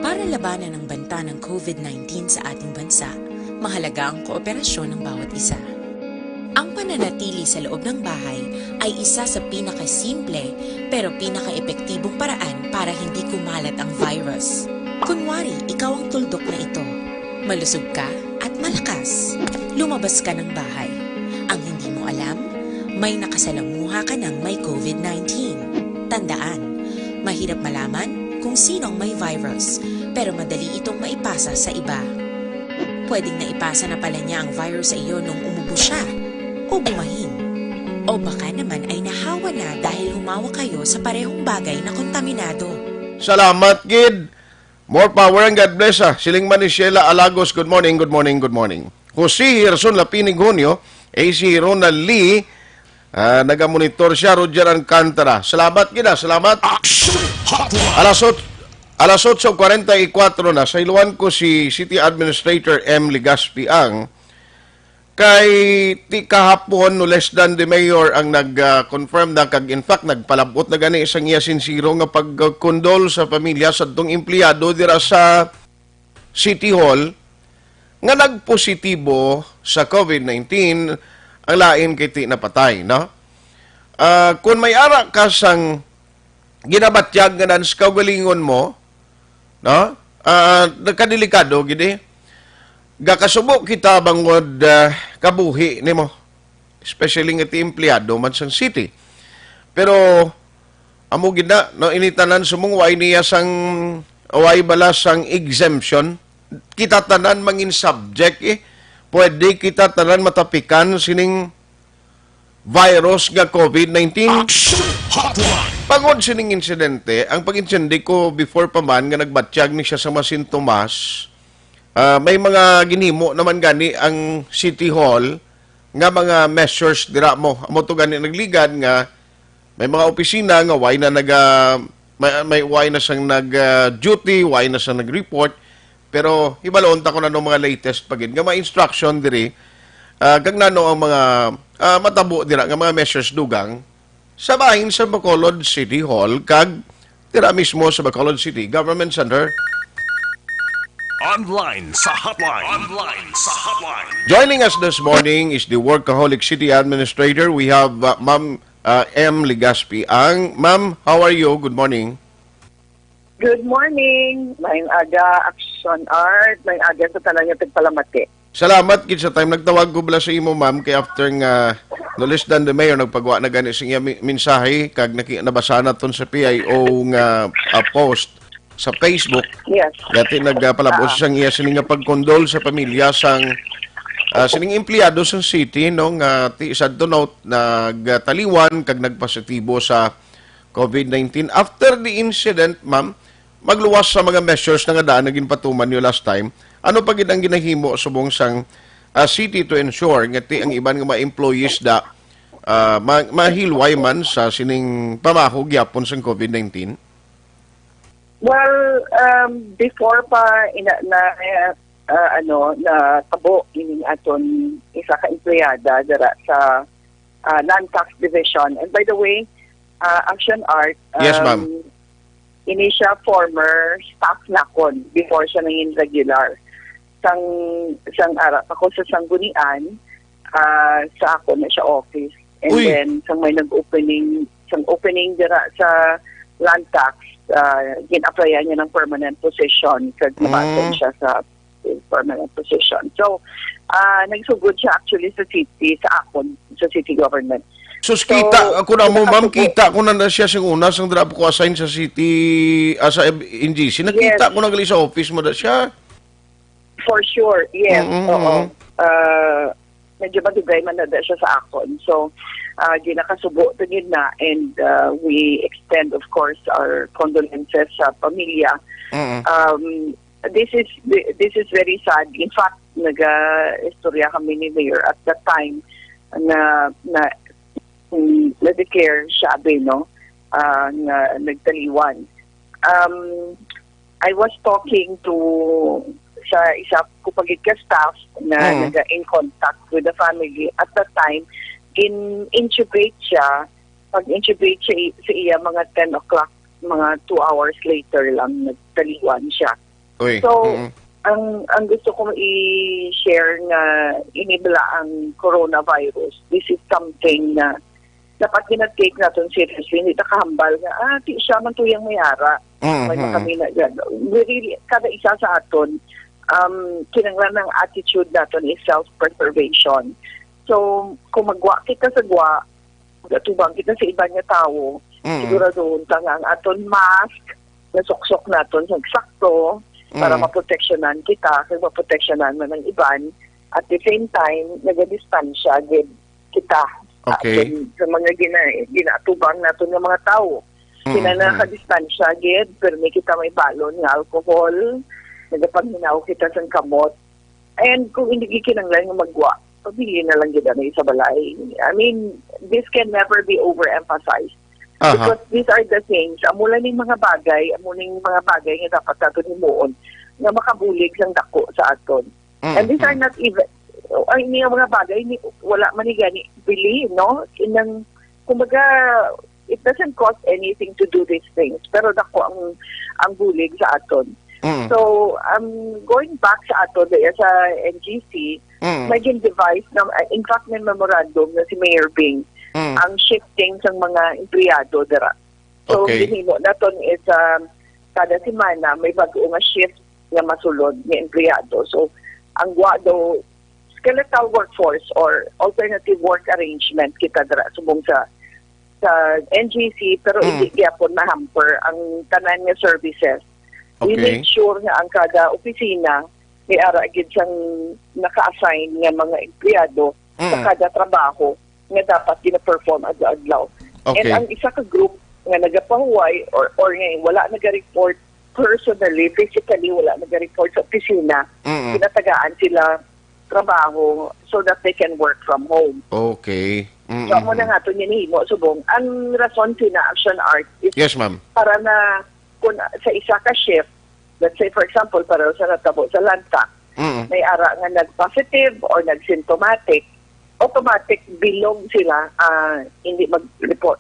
Para labanan ang banta ng COVID nineteen sa ating bansa, mahalaga ang kooperasyon ng bawat isa. Ang pananatili sa loob ng bahay ay isa sa pinakasimple pero pinakaepektibong paraan para hindi kumalat ang virus. Kunwari, ikaw ang tuldok na ito. Malusog ka at malakas. Lumabas ka ng bahay. Ang hindi mo alam, may nakasalamuha ka ng may COVID nineteen. Tandaan, mahirap malaman kung sino ang may virus, pero madali itong maipasa sa iba. Pwedeng naipasa na pala niya ang virus sa iyo nung umubo siya, o bumahin. O baka naman ay nahawa na dahil humawak kayo sa parehong bagay na kontaminado. Salamat gid. More power and God bless, ah. Siling man ni Sheila Alagos, good morning, good morning, good morning. Jose Gerson Lapinig Junio, A C Ronald Lee, ah, nagamonitor siya, Roger Alcantara. Salamat gid, ah, salamat. Action Hotline. Alas ot-, alas otso kwarenta y kuwatro na, sayluan ko si City Administrator M Legaspi Ang, kay ti kahapon, no less than the mayor ang nag-confirm na, kag in fact nagpalabot na gani sang iya sinsiro nga pagkondol sa pamilya sadtong empleyado dira sa City Hall nga nagpositibo sa COVID nineteen, ang lain kay ti napatay, no? Ah, kung may ara ka sang ginabatyag nga nan sa kaugalingon mo, no? Ah, nagkadelikado gid eh. Gakasubo kita bangod, ah, kabuhi nimo, especially nga ti empleyado man sang city. Pero amo gid na, no, ini tanan sumong way niya sang, way bala sang exemption. Kita tanan mangin subject eh. Pwede kita tanan matapikan sining virus nga COVID nineteen. Action Hotline. Bangod sining insidente, ang pag-intindi ko before pa man nga nagbatyag ni siya sa mga sintomas, ah, may mga ginhimo naman gani ang City Hall nga mga measures dira mo. Amo to gani nagligad nga may mga opisina nga way na naga may, may way na sang nag, ah, duty, way na sang nag-report. Pero hibalon ta kung ano mga latest pa gid nga mga instruction diri, ah, kag nano ang mga, ah, matabo dira nga mga measures dugang sa bahin sa Bacolod City Hall kag dira mismo sa Bacolod City Government Center. Online sa hotline. Online sa hotline. Joining us this morning is the Workaholic City Administrator. We have, uh, Ma'am, uh, M Legaspi Ang. Ma'am, how are you? Good morning. Good morning. Maayong aga, Action Art. Maayong aga sa tanan nga tagpalamati. Salamat gid sa time nagtawag ko bala sa imo, ma'am, kay after nga no less than the mayor nagpagwa na gani sa iya mi- mensahe kag naki- nabasa naton sa P I O nga, ah, post sa Facebook. Yes. Dati nagpalabot siya sang iya sini nga pagkondol sa pamilya sang, ah, sining empleyado sang city, no, nga ti sad to note nagtaliwan kag nagpositibo sa COVID nineteen. After the incident, ma'am, magluwas sa mga measures na nga daan nga ginpatuman niyo last time. Ano pa gid ang ginahimo subong sang, ah, city to ensure nga ti ang iban nga mga employees da, ah, ma- mahilway man sa sining pamaho gyapon sang COVID nineteen? Well, um, before pa ina, na, uh, ano, na tabo ining aton isa ka empleyada dira sa, uh, Land Tax Division. And by the way, uh, Action Art, um, Yes, ma'am. Ini siya former staff nakon before siya nangin regular. Sang, sang ara pa ko sa Sanggunian, ah, sa ako na siya office. And Uy. Then, sang may nag-opening, sang opening dira sa Land Tax, ah, gin-applyan niya ng permanent position kag nabaton Mm. siya sa permanent position. So, ah, nagsugod siya actually sa city, sa akon, sa city government. So, s-, So, kita ako na mo, ma'am, nakasubo. Kita ko na na siya sing una, sang dira po ko assign sa city, ah, sa N G C. Nakita Yes. ko na gali sa office mo na siya. For sure, yes. Mm, mm, Oo. mm. Ah, medyo madugay man na da siya sa akon. So, ah, ginakasubo to gid na, and, ah, we extend, of course, our condolences sa pamilya. Mm. Um, this is this is very sad. In fact, naga-istorya kami ni Mayor at that time na, na, mm, na-declare siya, abi, no? Ah, nga nagtaliwan. Um, I was talking to sa isa ko pa gid ka staff na Mm. naga in contact with the family. At that time, gin-intubate siya. Pag-intubate siya i-, sa iya, mga ten o'clock, mga two hours later lang, nagtaliwan siya. Uy, So, mm. ang, ang gusto kong i-share nga inibla ang coronavirus, this is something na dapat gina-take naton seriously. Hindi ta kahambal nga, "Ah, di siya man tuyang may ara." Mm, May mm. makami na dyan. We really, kada isa sa aton, um, kinanglan ang attitude naton is self-preservation. So, kung magwa kita sa gwa, atubang kita sa iban nga tawo, Mm. siguraduhon ta nga ang aton mask, nasuksok naton sa eksakto para Mm. maproteksyonan kita, kag maproteksyonan man ang iban. At the same time, nagadistansya gid kita Okay. sa, sa mga gina-, ginaatubang naton nga mga tawo. Mm, Kinahanglan mm. Nakadistansya gid, pirmi kita may balon nga alcohol, nagapanghinaw kita sang kamot. And kung hindi gid kinanglan nga magwa, pabili na lang gid ani sa balay. I mean, this can never be overemphasized. Aha. Because these are the things, amo lang ning mga bagay, amo ning mga bagay nga dapat naton himuon nga makabulig sang dako sa aton. Mm, And these are mm. not even, ang ini nga mga bagay, ni, wala man ni gani bili, no? Inang, kumbaga, it doesn't cost anything to do these things. Pero dako ang, ang bulig sa aton. Mm. So, um, going back sa ato, daya sa N G C, Mm. may gin-devise na, in fact, may memorandum na si Mayor Bing, Mm. ang shifting sang mga empleyado dira. So, Okay. ginhimo naton is, um, kada semana may bag-o nga shift nga masulod nga empleyado. So, ang gwa daw, skeletal workforce or alternative work arrangement kita dira subong sa, sa N G C, pero Mm. hindi gyapon ma-hamper ang tanan nga services. We Okay. make sure nga ang kada opisina may ara gid sang naka-assign nga mga empleyado sa Mm. kada trabaho nga dapat gina-perform adlaw-adlaw. Okay. And ang isa ka group nga nagapahuway or, or nga wala naga-report personally, physically, wala naga-report sa opisina, Mm-mm. ginatagaan sila trabaho so that they can work from home. Okay. So, amo Mm-mm. na nga ito ginahimo subong. Ang rason sina Action Art is Yes, ma'am. para na kung sa isa ka shift, let's say, for example, para sa natabo sa Lanta, Mm. may ara nga nag-positive or nag-symptomatic, automatic bilog sila, ah, hindi mag-report,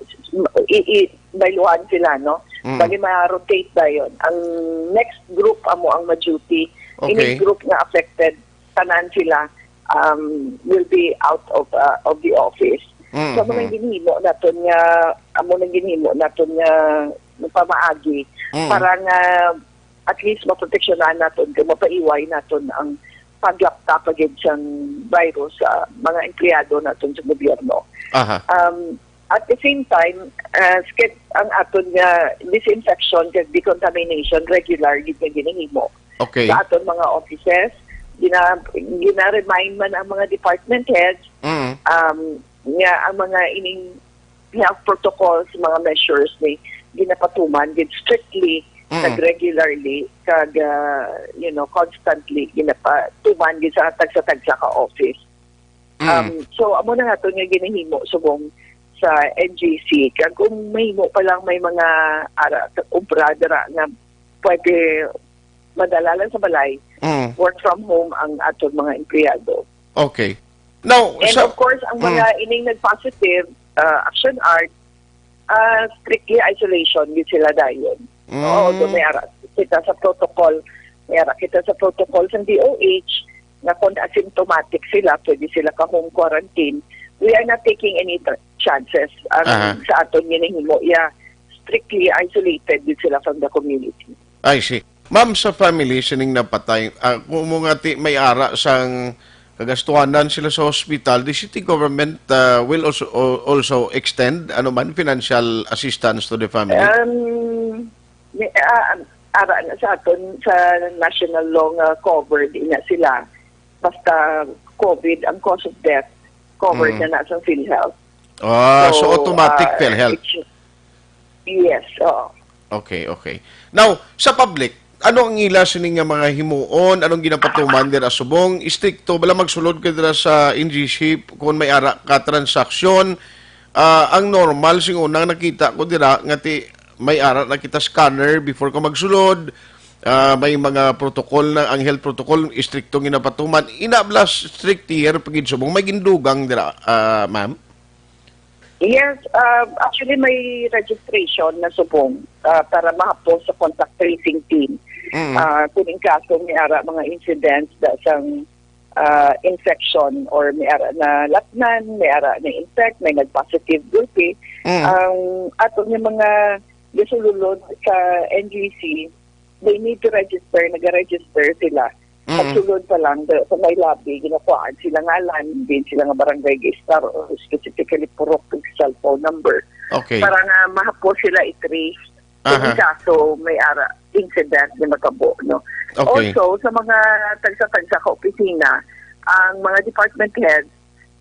i, i, bayluhan sila, no? Mm. Bali, ma-rotate dayon. Ang next group amo ang ma-duty. Okay. Ining group nga affected, tanan sila, um, will be out of, uh, of the office. Mm, So, amo nang mm. ginhimo naton nga, amo nang ginhimo naton nga pamaagi Mm. para nga at least maproteksyonan naton kag mapaiway naton ang paglapta pa gid sang virus sa mga empleyado naton sa gobyerno. Aha. Um, at the same time, uh, sked-, ang aton nga disinfection kag decontamination regular gid nga ginahimo Okay. sa aton mga offices. Gina-, gina-remind man ang mga department heads, Mm. um, nga ang mga ining health protocols, mga measures ni ginapatuman gid strictly, Mm. kag regularly, kag, ah, you know, constantly ginapatuman gid sa tagsa-tagsa ka office. Mm. Um, so, amo na nga to nga ginahimo subong sa N G C. Kag kung mahimo pa lang may mga ara, obra dira nga pwede madala lang sa balay, Mm. work from home ang aton mga empleyado. Okay. Now, And sa of course, ang Mm. mga ining nag-positive, uh, Action Art, uh, strictly isolation gid sila dayon. Mm. Oo, do may ara kita sa protocol, may ara kita sa protocol sa D O H nga kung asymptomatic sila, pwede sila ka home quarantine. We are not taking any tr-, chances. Ang Aha. sa aton ginahimo, yeah, strictly isolated gid sila from the community. I see. Ma'am, sa family sining napatay, ah, kung mo nga ti may ara sang kagastuhanan sila sa hospital, the city government, ah, will also, al-, also extend, ano man, financial assistance to the family? Um, may, ah, ara na sa aton sa national law nga covered na sila. Basta COVID ang cause of death, covered Mm. na na sa PhilHealth. Ah, so So, automatic ah, PhilHealth? it's, yes, oo. Okay, okay. Now, sa public, ano ang ila sini nga mga himuon? Anong ginapatuman dira subong? Istrikto bala magsulod ka dira sa N G C kung may ara ka transaksyon? Ah, ang normal sing unang nakita ko dira nga ti may ara na kita scanner before ka magsulod. Ah, may mga protocol na, ang health protocol istrikto ginapatuman. Ina bala stricter pa gid subong may gindugang dira, ah, ma'am? Yes, uh, actually may registration na subong, uh, para mahapos sa contact tracing team. Mm. Uh, kung in kaso may ara mga incidents da sang, uh, infection or may ara na latnan, may ara na infect, may nag-positive group, eh. Mm. Ang ato nga mga gasululod sa N G C, they need to register, nag-register sila. Mm. Pagsulod pa lang, the, sa may lobby, ginakuhaan sila ngalan, din sila nga barangay gistar or specifically purok ug cellphone number. Okay. Para nga mahapos sila i-trace kung Aha. in kaso may ara incident nga matabo, no? Okay. Also, sa mga tagsa-tagsa ka opisina, ang mga department heads,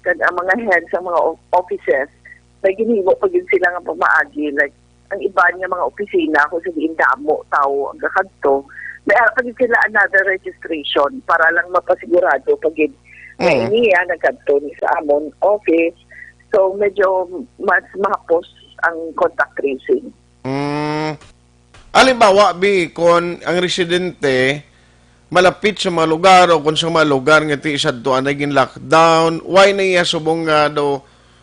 kag ang mga heads sa mga o-, offices, may ginhimo pa gid sila nga pamaagi, like, ang iban nga mga opisina, kung sa diin damo tawo ang gakadto, may ara pa gid sila another registration para lang mapasigurado pa gid nga Mm. iniya nagkadto ni sa amon office. So, medyo mas mahapos ang contact tracing. Mm. Halimbawa, Bi, kon ang residente malapit sa mga lugar o kon sa mga lugar nga ti sadtuan na gin-lockdown, why na iya subong nga daw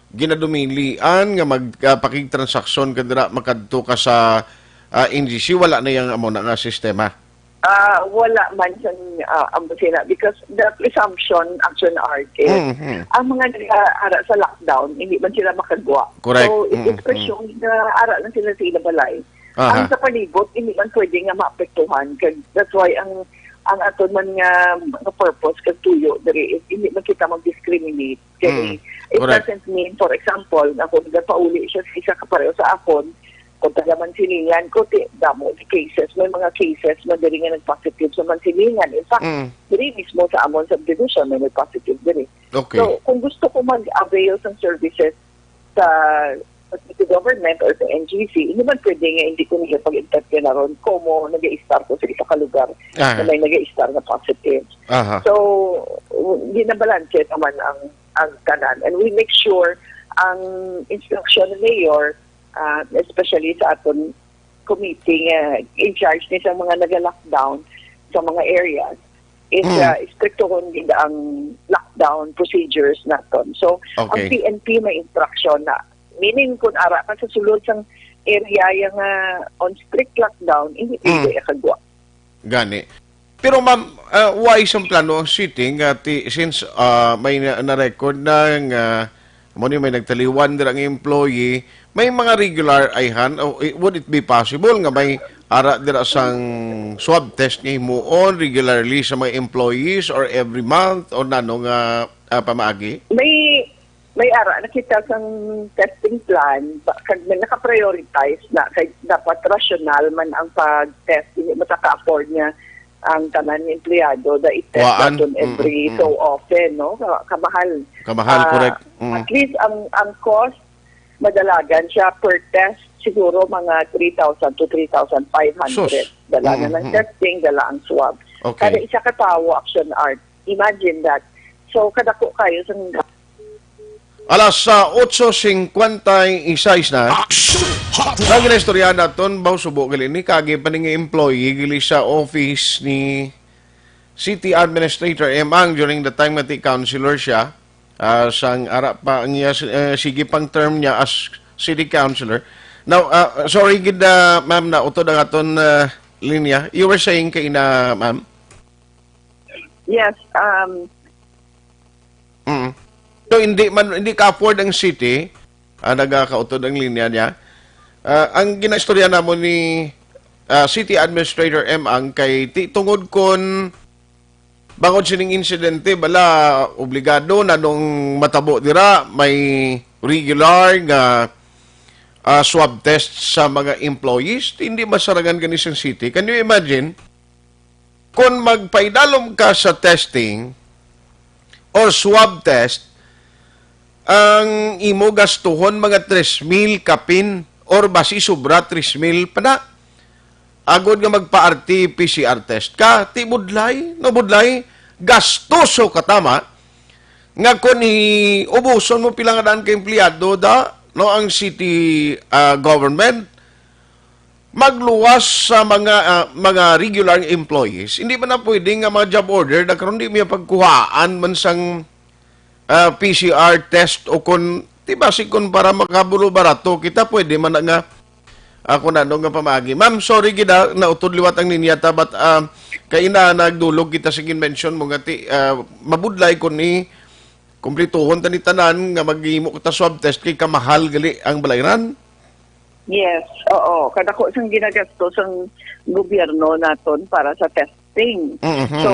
ginadumilian nga mag-, ah, pakigtransaksyon ka dira, makadto ka sa, ah, N G C, wala na yang amo na nga sistema? Ah, wala man sa, ah, amo sila, because the presumption, Action Art, is Mhm. ang mga nag-aara sa lockdown, hindi man sila makagwa. Correct. So, it is Mhm. presumed na ara lang sila sa ila balay. Aha. Ang sa palibot, hindi man pwede nga maapektuhan. Kag, that's why ang, ang aton man nga, nga purpose kag tuyo diri is hindi man kita mag-discriminate. Kay Mm, it correct. doesn't mean, for example, nga kung nagapauli siya sa isa ka pareho sa akon, kung taga Mansilingan ko, ti, damo sa cases, may mga cases man diri nga nag-positive sa Mansilingan. In fact, Mm. diri mismo sa amon subdivision, may nag-positive diri. Okay. So, kung gusto ko mag-avail sa services sa, sa city government or sa N G C, hindi man pwede nga hindi ko nila pag-entertain aron kung mo nag-i-start ko sa isa ka lugar Ah. na may nag-i-start na positive. Aha. So, ginabalanse naman ang, ang tanan. And we make sure ang instruction ni Mayor, ah, especially sa aton committee nga in charge ni sa mga naga-lockdown sa mga areas, is, Mm. ah, istriktohon gid ang lockdown procedures naton. So, ang Okay. P N P may instruction na, meaning kung ara ka sa sulod sang area yang, ah, on strict lockdown, hindi Mm. pwede ikagwa. Gani. Pero ma'am, ah, why sang plano ang city nga ti-, since, ah, may na, na-record na nga amo ni may nagtaliwan dira nga employee, may mga regular ayhan, o i-, would it be possible nga may ara dira sang swab test nga himuon regularly sa mga employees or every month or nano nga, ah, pamaagi? May, may ara na kita sang testing plan, ba-, kag may naka-prioritize na kay dapat rational man ang pag-test, hindi mataka-afford nga ang tanan nga empleyado da i-test Kuhaan. naton every Mm, mm, so mm. often, no? Ka-, kamahal. Kamahal, Ah, correct. Mm. At least ang, ang cost, madalagan siya per test, siguro mga three thousand to three thousand five hundred. Sus. Dala na Mm, ng mm. testing, dala ang swab. Okay. Kada isa ka tawo, Action Art. Imagine that. So, kadako kayo sa Alas, ah, otso cincuenta y seis na. Action Hotline. Ang ginaistorya naton, baw subo gali ni, kagi pa ni nga employee gali sa office ni City Administrator M Ang during the time nga ti councilor siya, ah, sang ara pa ang iya, eh, sige pang term niya as city councilor. Now, ah, sorry gid, ah, ma'am, na utod ang aton, ah, linya. You were saying kay na, ma'am? Yes, um, Mm. So, hindi man, hindi ka-afford ang city, ah, nagakautod ang linya niya. Ah, ang ginaistorya namon ni ah, City Administrator M ang kay ti-, tungod kon bangod sining insidente, bala, obligado na nung matabo dira, may regular nga, ah, swab test sa mga employees, hindi masarangan gani sang city. Can you imagine? Kung magpaidalom ka sa testing or swab test, ang imo gastuhon mga tres mil kapin or basi sobra tres mil pa na. Agod nga magpa-R T P C R test ka, ti budlay, no budlay, gastoso ka tama, nga kung iubuson mo pila nga daan ka empleyado da, no, ang city, ah, government, magluwas sa mga, ah, mga regular employees, hindi ba na pwede nga mga job order na karon di mo pagkuhaan man sang, ah, P C R test o kon, di ba, si kon para makabulo barato kita, pwede man na nga, ah, kung ano nga pamagi. Ma'am, sorry gid, ah, nautod liwat ang linya ta, but, ah, kay ina nagdulog kita sa ginmention mo nga ti, ah, mabudlay kun ni kumplituhon ta ni tanan nga maghimo kita swab test kay kamahal gali ang balayran. Yes, oo. Kadako sang ginagasto sang gobyerno naton para sa testing. Mhm. So,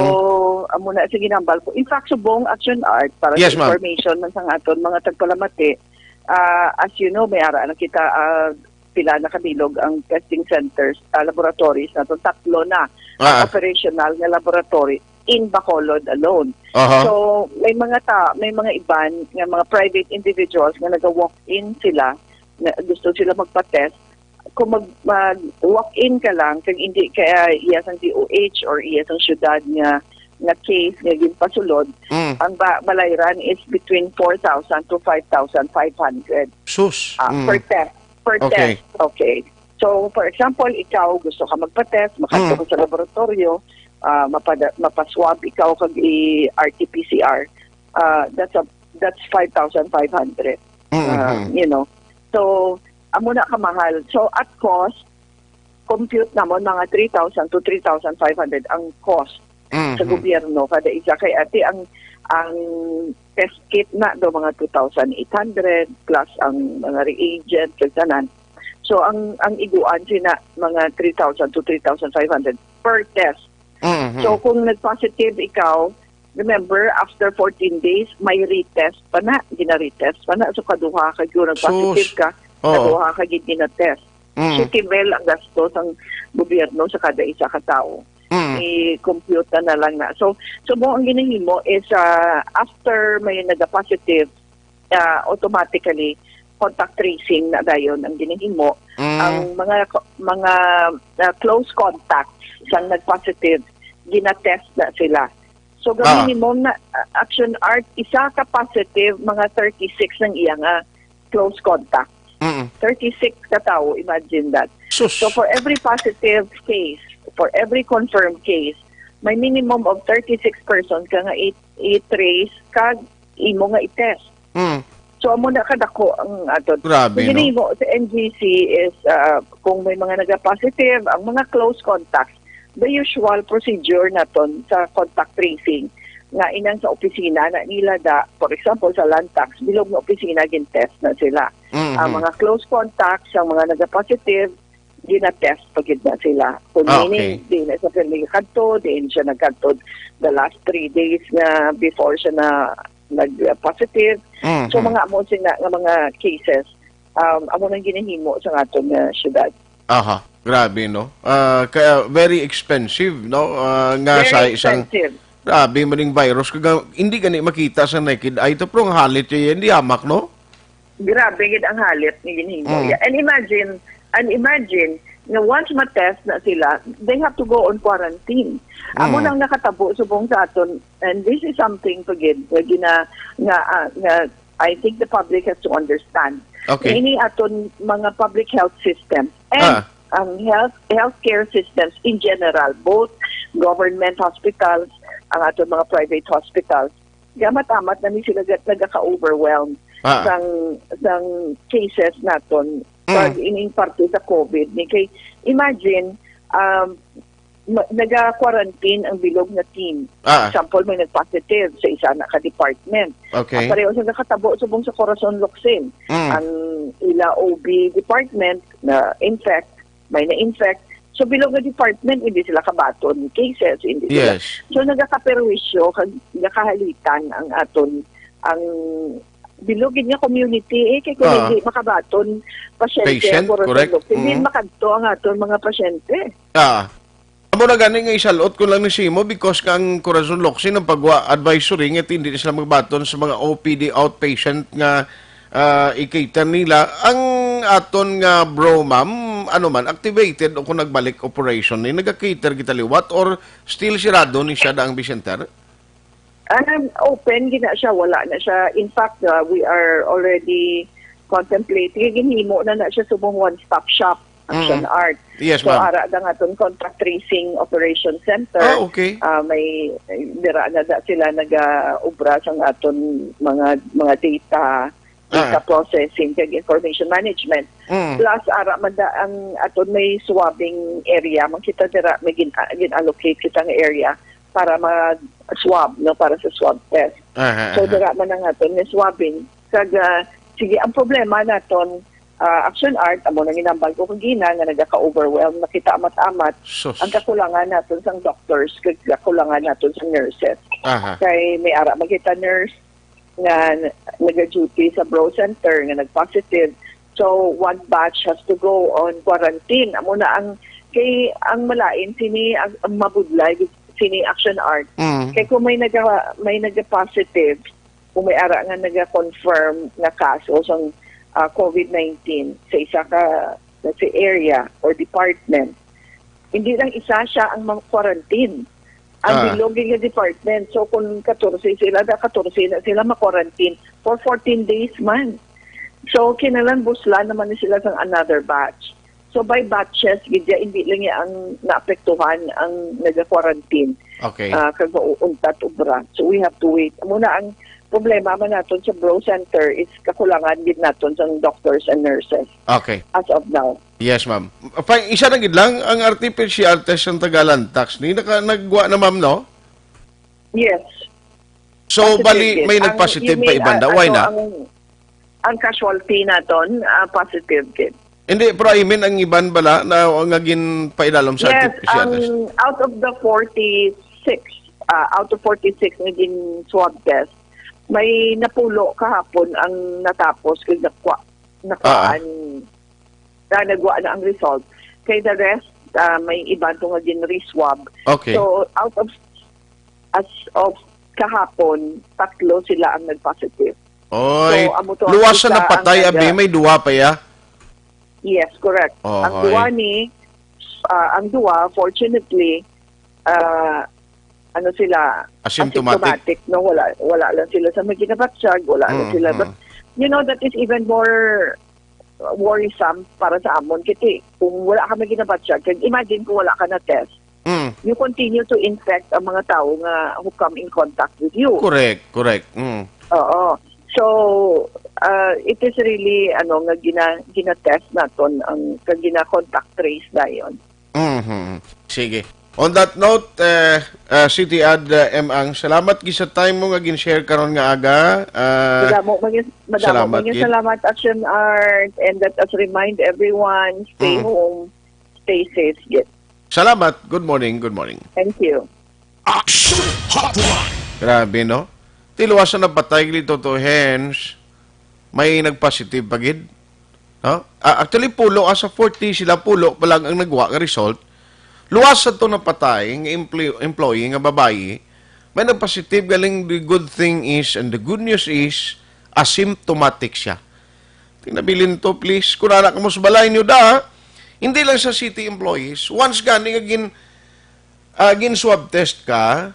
amo na sa ginambal ko. In fact, subong Action Art, para Yes, sa ma'am. information man sang aton mga tagpalamati, ah, as you know, may ara na kita, ah, pila na kabilog ang testing centers, ah, laboratories naton. Tatlo na ang Ah. operational nga laboratory in Bacolod alone. Aha. So, may mga ta-, may mga iban nga mga private individuals nga naga-walk-in sila, na gusto sila magpa-test. Kung mag, mag-walk-in ka lang, kag hindi ka iya sang D O H or iya sang syudad nga, nga case nga ginpasulod, Mm. ang ba, balayran is between four thousand to five thousand five hundred, Sus. ah, Mm. per test. Per Okay. test. Okay. So, for example, ikaw gusto ka magpa-test, makadto Mm. ka sa laboratorio, ah, mapada-, mapa-swab ikaw kag i-R T P C R, ah, that's a, that's five thousand five hundred. Mm-hmm. Ah, you know. So, amo na kamahal. So, at cost, compute namon mga three thousand to three thousand five hundred ang cost sa Mhm. gobyerno kada isa. Kay ati ang, ang test kit na do mga two thousand eight hundred plus ang mga reagent kag tanan. So, ang, ang iguan sina mga three thousand to three thousand five hundred per test. Mhm. So, kung nag-positive ikaw, remember, after fourteen days, may retest pa na, gina-retest pa na. So, kaduha ka gyud nag-positive Sus. ka, Oo. kaduha ka gid gina-test. Mm. Siyete mil ang gasto sang gobyerno sa kada isa ka tawo. Mm. I-compute na lang na. So, so mo ang ginahimo is, ah, after may nag-positive, ah, automatically contact tracing na dayon ang ginahimo. Mm. Ang mga ko-, mga, ah, close contacts sang nag-positive, gina-test na sila. So, Ah. minimum na, ah, Action Art, isa ka positive, mga thirty-six ang iya nga close contact. Mm. Thirty-six ka tawo, imagine that. Sus. So, for every positive case, for every confirmed case, may minimum of thirty-six persons ka nga i-, i-trace kag imo nga i-test. Mm. So, amo na kadako ang aton. Grabe, Ang no? ginahimo sa N G C is, ah, kung may mga nagapositive, ang mga close contacts, the usual procedure naton sa contact tracing, nga inang sa opisina na nila da, for example, sa land tax, bilog nga opisina, gin-test na sila. Mhm. Ang mga close contacts, ang mga nagapositive, gina-test pa gid na sila. Kung Ah, meaning, okay. di na sa pwede kadto, di na siya nagkadto the last three days nga before siya na nag-positive. Mhm. So, mga amo sina nga mga cases, um, amo nang ginahimo sa aton nga syudad. Aha, grabe, no? Ah, kaya very expensive, no? Ah, nga Very sa isang expensive. Grabe man yung virus. Kaga, hindi gani makita sa naked eye. Ito, pero ang halit niya yan, di hamak, no? Grabe gid ang halit ni ginhimo. Mm. Yeah. And imagine, and imagine, nga once ma-test na sila, they have to go on quarantine. Amo Mm. nang nakatabo subong sa aton, and this is something to gid, nga gina-, nga, ah, nga I think the public has to understand. Okay. Nga ini aton mga public health system and Ah. ang health, healthcare systems in general, both government hospitals, ang aton mga private hospitals, gamat-amat na ni sila ga-, nagaka-overwhelm Ah. sang, sang cases naton Mm. pag ining parte sa COVID ni. Kay, imagine, um, ma-, naga-quarantine ang bilog nga team. Ah. Example, may nag-positive sa isa na ka department. Okay. Ang pareho sa nakatabo subong sa Corazon Locsin. Mm. Ang ila O B department na infect, may na-infect, So, bilog nga department, hindi sila kabaton cases, hindi sila. Yes. So, nagakaperwisyo, kag nakahalitan ang aton, ang bilog gid nga community, eh, kay kung Ah. hindi makabaton pasyente Patient, ang Corazon correct. Locsin, hindi Mm. makadto ang aton mga pasyente. Ah. Amo na gani nga isalot ko lang ni Simo because kang Corazon Locsin ang pagwa advisory nga hindi sila magbaton sa mga O P D outpatient nga, ah, i-cater nila. Ang aton nga bro, ma'am, ano man, activated o kung nagbalik operation ni, nag-cater kita liwat or still sirado ni siya da ang Vicenter? Um, open gina siya, wala na siya. In fact, uh, we are already contemplating. Ginhimo na na siya subong one-stop shop, Action Mm. Art. Yes, So, ma'am. ara da nga aton contact tracing operation center. Ah, okay. Ah, may, dira na da sila naga-ubra sang aton mga, mga data, data Ah. processing, kag information management. Mm. Plus, ara man da ang aton may swabbing area. Man kita dira, may gin-, gin-allocate kita nga area para mag-swab, no, para sa swab test. Aha, So, aha. dira man ang aton nga swabbing. Kag, ah, sige, ang problema naton, ah, Action Art, amo nang ginambal ko kagina nga nagaka-overwhelm na kita amat-amat Sus. ang kakulangan naton sang doctors, kag kakulangan naton sang nurses. Aha. Kay may ara man kita nurse nga n-, naga-duty sa Bro Center nga nag-positive. So, one batch has to go on quarantine. Amo na ang, kay ang malain sini, ang, ang mabudlay sini Action Art. Mm. Kay kung may naga-, may naga-positive, kung may ara nga naga-confirm nga kaso sang, ah, COVID nineteen sa isa ka, let's say, area or department, hindi lang isa siya ang ma-quarantine. Ang Ah. bilog nga department. So, kung katorse sila, da katorse na sila ma-quarantine for fourteen days man. So, kinahanglan buslan naman ni sila sang another batch. So, by batches, gid ya, hindi lang ya ang naapektuhan ang naga-quarantine. Okay. Ah, kag mauuntat ubra. So, we have to wait. Amo na ang problema man naton sa Bro Center is kakulangan gid naton sang doctors and nurses Okay. as of now. Yes, ma'am. Pa, isa na gid lang, ang R T P C R test sang taga-Lantax ni naka-, nagwa na, ma'am, no? Yes. So, Positive bali, gid. may Ang, nag-positive you pa mean, iban ah, da? Why ano na? ang, ang casualty naton, ah, positive gid. Hindi, pero I mean, ang iban bala na nga ginpailalom sa Yes, R T P C R ang test? out of the forty-six, ah, out of forty-six nga gin-swab test, may napulo kahapon ang natapos kag nakuha, nakuhaan, Ah, ah. na nagwa na ang result. Kay the rest, ah, may iban to nga gin-reswab. Okay. So, out of, as of kahapon, tatlo sila ang nag-positive. Oy, So, amo to ang luwas sa isa ang napatay, nag- abi, may duwa pa ya? Yes, correct. Oh, Ang hoy. duwa ni, ah, ang duwa, fortunately, ah, ano sila, Asymptomatic. asymptomatic, no? Wala, wala lang sila sa may ginabatyag, wala lang Mm, sila. But, mm. you know, that is even more worrisome para sa amon. Kasi kung wala ka may ginabatyag, kag imagine kung wala ka na test, Mm. you continue to infect ang mga tao nga who come in contact with you. Correct, correct. Mm. Oo. So, uh, it is really, ano, nga gina-, gina-test naton ang, kag gina-contact trace dayon. Mhm. Sige. On that note, eh, uh, City Ad, uh, M Ang, salamat gid sa time mo nga gin-share karon nga aga. Uh, Madamo man yun, madamo salamat man yun. gid. Salamat, Action Art. And let us remind everyone, stay Mm. home, stay safe, gid. Salamat. Good morning, good morning. Thank you. Action Hotline. Grabe, no? Ti luwas na napatay dito to Hens. May nag-positive pa gid. No? Ah, actually, pulo, ah, sa forty sila, pulo pa lang ang nagwa nga result. Luwas sa to napatay nga employ-, employee nga babayi, may nag-positive galing. The good thing is, and the good news is, asymptomatic siya. Tinabilin to, please. Kung anak mo sa balay niyo, da, hindi lang sa city employees. Once gani nga gin-, ah, gin-swab test ka,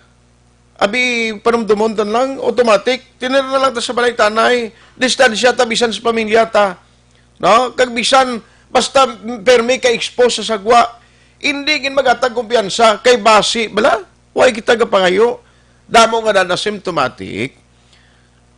abi, panumdumon tan lang, automatic, tinira na lang ta sa balay tanay, distansya ta, bisan sa pamilya ta. No? Kag bisan, basta permi ka expose sa sagwa, hindi gid magatag kumpiyansa, kay basi, bala, way kita gapangayo. Damo nga na asymptomatic,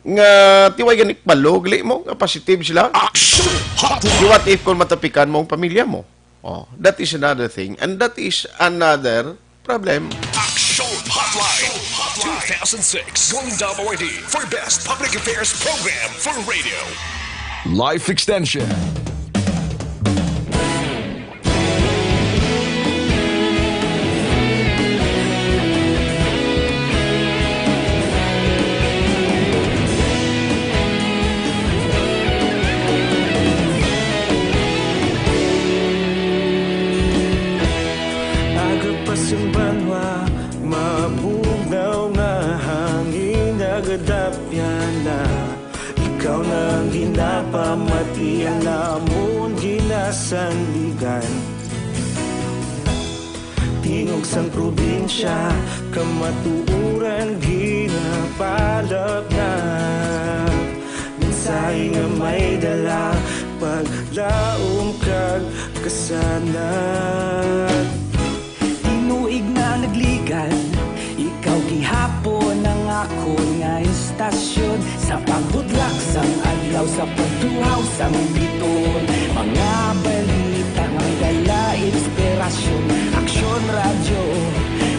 nga tiway gani balog, li mo, nga positive sila. Action Hotline. What if kung matapikan mo ang pamilya mo? Oh, that is another thing. And that is another problem. Action Hotline. Two thousand six Golden Dome Awardee for Best Public Affairs Program for Radio. Life Extension. namon ginasandigan. Tingog sang probinsya, kamatuoran ginapalapnap. Mensahe nga may dala, paglaom kag kasanag. Tinuig na nagligad, ikaw gihapon ang akon nga istasyon. Sa pagbutlak sang adlaw, sa pagtuhaw sang bituon, mga balita nga may dala inspirasyon. Aksyon Radyo,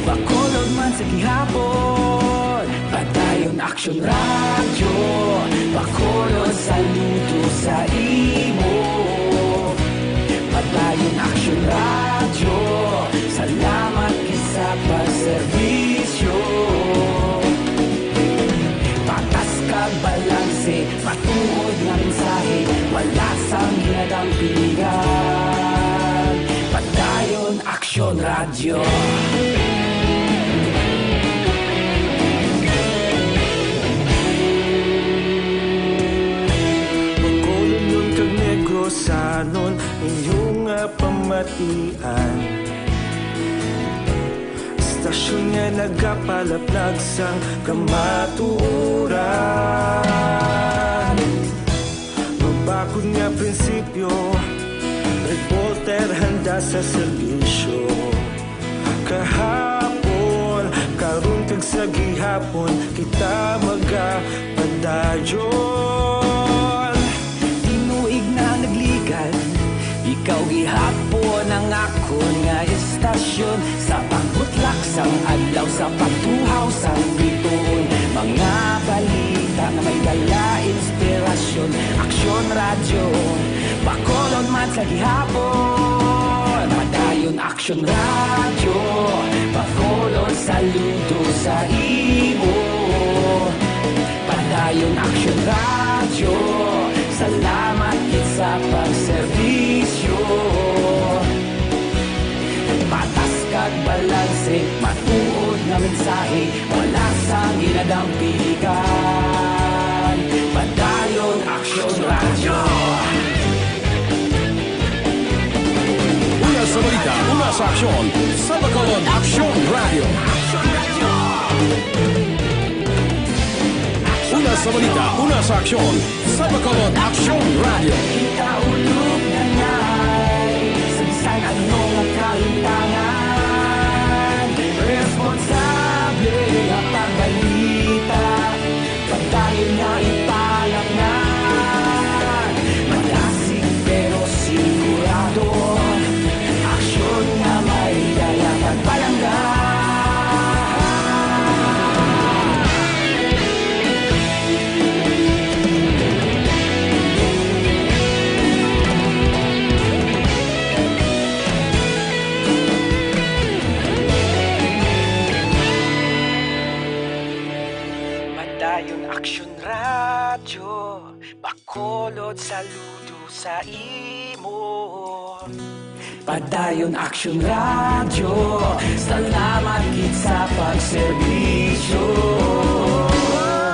Bacolod man sa gihapon. Padayon Aksyon Radyo, Bacolod, saludo sa imo. Padayon Aksyon Radyo, salamat gid sa pagserbisyo. Patas kag balanse, matuod nga mensahe, wala sang ginadampigan. Padayon Aksyon Radyo. Bacolodnon kag Negrosanon, inyo nga pamatian. Istasyon nga nagapalaplag sang kamatuoran. Mabakod nga prinsipyo, reporter handa sa serbisyo. Kahapon, karon kag sa gihapon, kita magapadayon. Tinuig na nagligad, ikaw gihapon ang akon nga istasyon. Sa pagbutlak sang adlaw, sa pagtuhaw sang bituon, mga balita nga may dala inspirasyon. Aksyon Radyo, Bacolod man sa gihapon. Padayon Aksyon Radyo, Bacolod, saludo sa imo. Padayon Aksyon Radyo, salamat gid sa pagserbisyo. Patas kag balanse, matuod nga mensahe, wala sang ginadampigan. Padayon Aksyon Radyo. Una sa balita, una sa aksyon, sa Bacolod Aksyon Radyo. Una sa balita, una sa aksyon, sa Bacolod Aksyon Radyo. Kita ulog na ngay, sa bisan ano nga kahitangan, responsable nga pagbalita. Padayon nga ipalapngan, malasig pero sigurado. Aksyon nga may dala kag palangga. Padayon Aksyon Radyo, Bacolod, saludo sa imo. Padayon Aksyon Radyo, salamat gid sa pagserbisyo.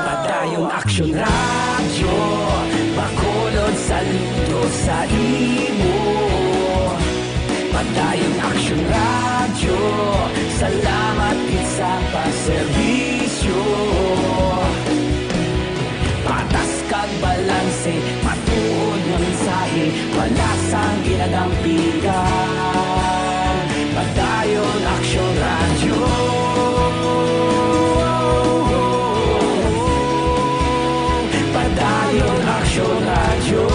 Padayon Aksyon Radyo, Bacolod, saludo sa imo. Padayon Aksyon Radyo, salamat gid sa pagserbisyo. Patas kag balanse, matuod nga mensahe, wala sang ginadampigan. Padayon Aksyon Radyo. Padayon Aksyon Radyo.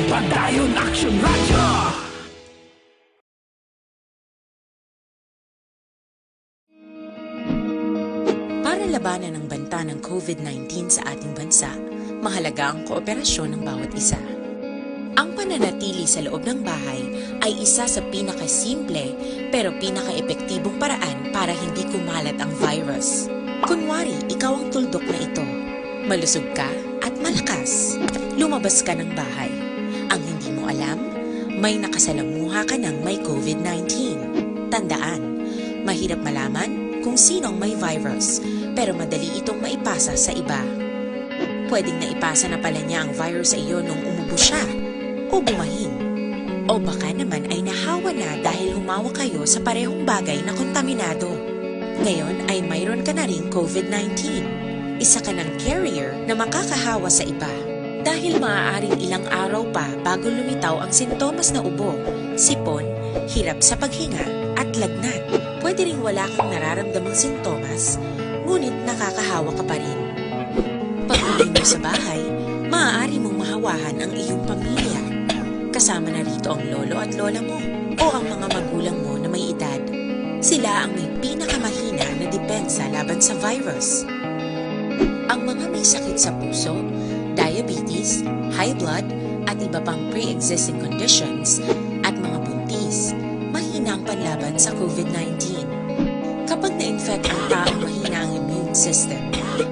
Padayon Aksyon Radyo. Para labanan ang banta ng COVID nineteen sa ating bansa, mahalaga ang kooperasyon ng bawat isa. Ang pananatili sa loob ng bahay ay isa sa pinakasimple pero pinakaepektibong paraan para hindi kumalat ang virus. Kunwari, ikaw ang tuldok na ito. Malusog ka at malakas. Lumabas ka ng bahay. Ang hindi mo alam, may nakasalamuha ka ng may COVID nineteen. Tandaan, mahirap malaman kung sino ang may virus, pero madali itong maipasa sa iba. Pwedeng naipasa na pala niya ang virus sa iyo nung umubo siya o bumahin. O baka naman ay nahawa na dahil humawak kayo sa parehong bagay na kontaminado. Ngayon ay mayroon ka na ring COVID nineteen. Isa ka ng carrier na makakahawa sa iba. Dahil maaaring ilang araw pa bago lumitaw ang sintomas na ubo, sipon, hirap sa paghinga, at lagnat. Pwede ring wala kang nararamdamang sintomas, ngunit nakakahawa ka pa rin. Pag-uwi mo sa bahay, maaari mong mahawahan ang iyong pamilya. Kasama na rito ang lolo at lola mo o ang mga magulang mo na may edad. Sila ang may pinakamahina na depensa laban sa virus. Ang mga may sakit sa puso, diabetes, high blood, at iba pang pre-existing conditions, at mga buntis, mahina ang panlaban sa COVID nineteen. Kapag na-infect ang taong mahina ang immune system,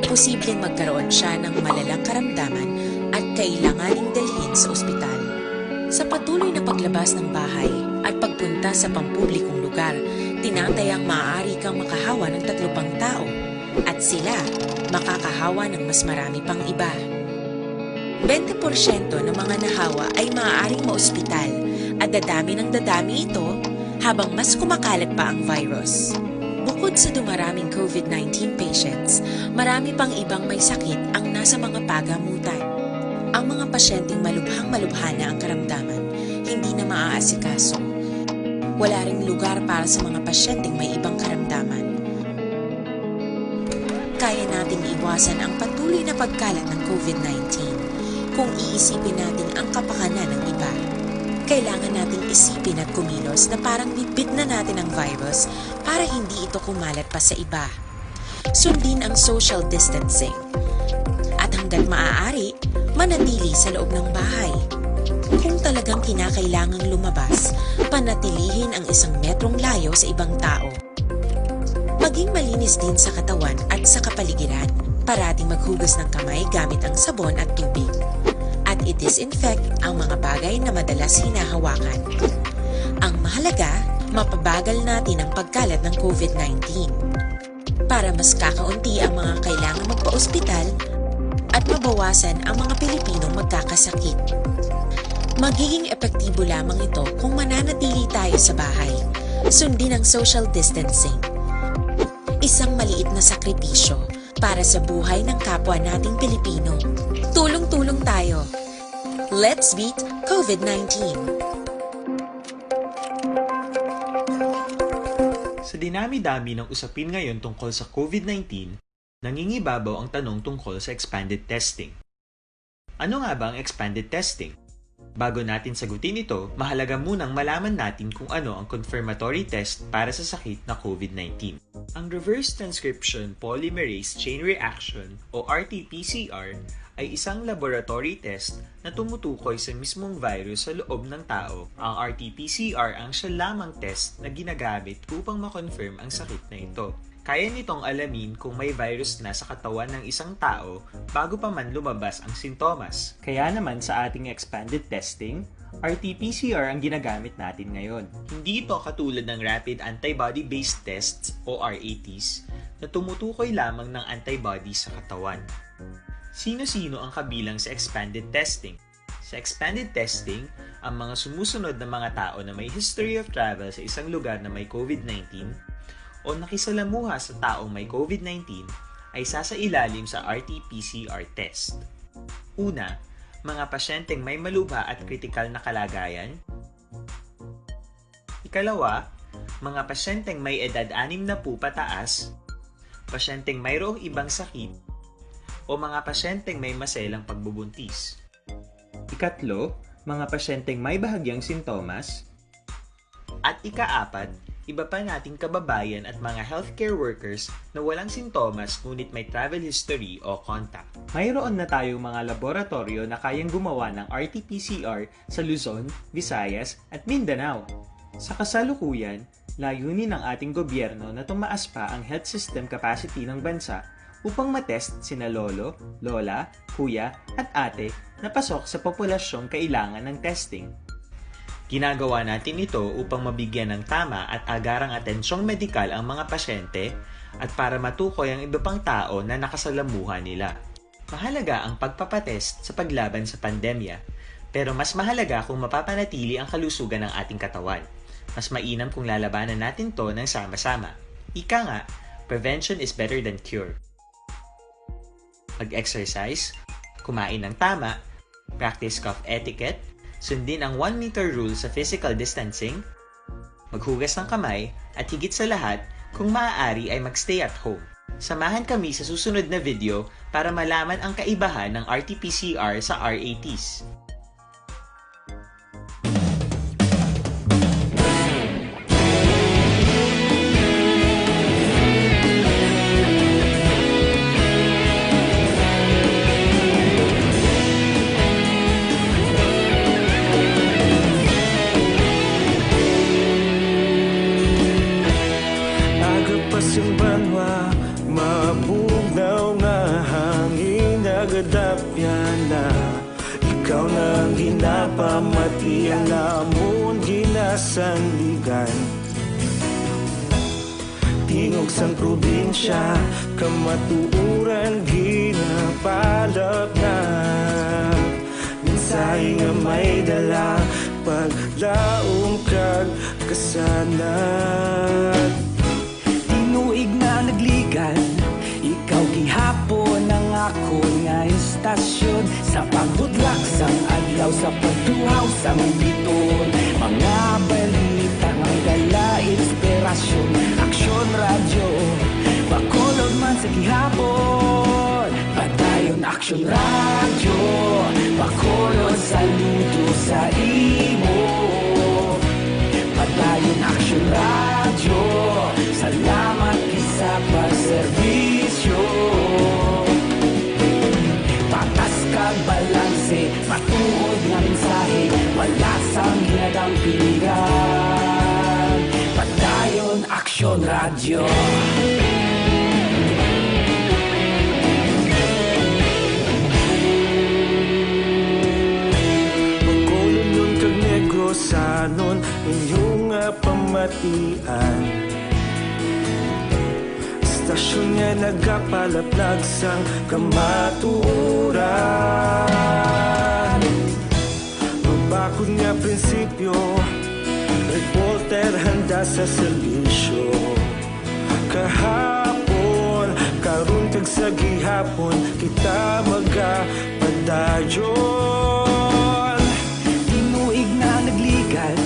posibleng magkaroon siya ng malalang karamdaman at kailanganing dalhin sa ospital. Sa patuloy na paglabas ng bahay at pagpunta sa pampublikong lugar, tinatayang maaari kang makahawa ng tatlo pang tao at sila makakahawa ng mas marami pang iba. Twenty porsyento ng mga nahawa ay maaaring maospital at dadami ng dadami ito habang mas kumakalat pa ang virus. Bukod sa dumaraming COVID nineteen patients, marami pang ibang may sakit ang nasa mga pagamutan. Ang mga pasyenteng malubhang-malubha na ang karamdaman, hindi na maaasikaso. Wala ring lugar para sa mga pasyenteng may ibang karamdaman. Kaya nating iwasan ang patuloy na pagkalat ng COVID nineteen kung iisipin natin ang kapakanan ng iba. Kailangan nating isipin at kumilos na parang bitbit na natin ang virus para hindi ito kumalat pa sa iba. Sundin ang social distancing. At hanggat maaari, manatili sa loob ng bahay. Kung talagang kinakailangang lumabas, panatilihin ang isang metrong layo sa ibang tao. Maging malinis din sa katawan at sa kapaligiran. Parating maghugas ng kamay gamit ang sabon at tubig. At i-disinfect ang mga bagay na madalas hinahawakan. Ang mahalaga, mapabagal natin ang pagkalat ng COVID nineteen. Para mas kakaunti ang mga kailangang magpaospital at mabawasan ang mga Pilipinong magkakasakit. Magiging epektibo lamang ito kung mananatili tayo sa bahay. Sundin ang social distancing. Isang maliit na sakripisyo para sa buhay ng kapwa nating Pilipino. Tulong-tulong tayo. Let's beat COVID nineteen. Sa dinami-dami ng usapin ngayon tungkol sa COVID nineteen, nangingibabaw ang tanong tungkol sa expanded testing. Ano nga ba ang expanded testing? Bago natin sagutin ito, mahalaga munang malaman natin kung ano ang confirmatory test para sa sakit na COVID nineteen. Ang reverse transcription polymerase chain reaction o R T P C R ay isang laboratory test na tumutukoy sa mismong virus sa loob ng tao. Ang R T P C R ang siya lamang test na ginagamit upang ma-confirm ang sakit na ito. Kaya nitong alamin kung may virus na sa katawan ng isang tao bago pa man lumabas ang sintomas. Kaya naman sa ating expanded testing, R T P C R ang ginagamit natin ngayon. Hindi ito katulad ng rapid antibody-based tests o R A Ts na tumutukoy lamang ng antibody sa katawan. Sino-sino ang kabilang sa expanded testing? Sa expanded testing, ang mga sumusunod na mga tao na may history of travel sa isang lugar na may COVID nineteen o nakisalamuha sa taong may COVID nineteen ay sasailalim sa R T P C R test. Una, mga pasyenteng may malubha at kritikal na kalagayan. Ikalawa, mga pasyenteng may edad anim na po pataas, pasyenteng mayroong ibang sakit, o mga pasyenteng may maselang pagbubuntis. Ikatlo, mga pasyenteng may bahagyang sintomas. At ikaapat, iba pa nating kababayan at mga healthcare workers na walang sintomas ngunit may travel history o contact. Mayroon na tayong mga laboratoryo na kayang gumawa ng R T P C R sa Luzon, Visayas, at Mindanao. Sa kasalukuyan, layunin ng ating gobyerno na tumaas pa ang health system capacity ng bansa upang matest sina lolo, lola, kuya, at ate na pasok sa populasyong kailangan ng testing. Ginagawa natin ito upang mabigyan ng tama at agarang atensyong medikal ang mga pasyente at para matukoy ang iba pang tao na nakasalamuha nila. Mahalaga ang pagpapatest sa paglaban sa pandemya, pero mas mahalaga kung mapapanatili ang kalusugan ng ating katawan. Mas mainam kung lalabanan natin 'to ng sama-sama. Ika nga, "Prevention is better than cure." Mag-exercise, kumain ng tama, practice cough etiquette, sundin ang one meter rule sa physical distancing, maghugas ng kamay, at higit sa lahat, kung maaari ay mag-stay at home. Samahan kami sa susunod na video para malaman ang kaibahan ng R T P C R sa R A Ts. Aga pa sing banwa, mabugnaw nga hangin, nagadapyan na. Ikaw na ang ginapamati, ang amon ginasandigan. Tingog sang probinsya, kamatuoran ginapalap na. Mensahe nga may dala, paglaom kag kasanag. Tinuig na nagligan, ikaw gihapon ang akon nga istasyon. Sa pagbutlak sang adlaw, sa pagtuhaw sang bituon, mga balita nga may dala inspirasyon. Aksyon Radyo, Bacolod man sa gihapon. Padayon Aksyon Radyo, Bacolod, saludo sa imo. Padayon Aksyon Radyo, salamat gid sa pagserbisyo. Patas kag balanse, matuod nga mensahe, wala sang ginadampigan. Padayon Aksyon Radyo. Bacolodnon kag Negrosanon, inyo nga pamatian. Istasyon nga nagapalaplag sang kamatuoran. Mabakod nga prinsipyo, reporter handa sa serbisyo. Kahapon, karon kag sa gihapon, kita magapadayon. Tinuig na nagligan,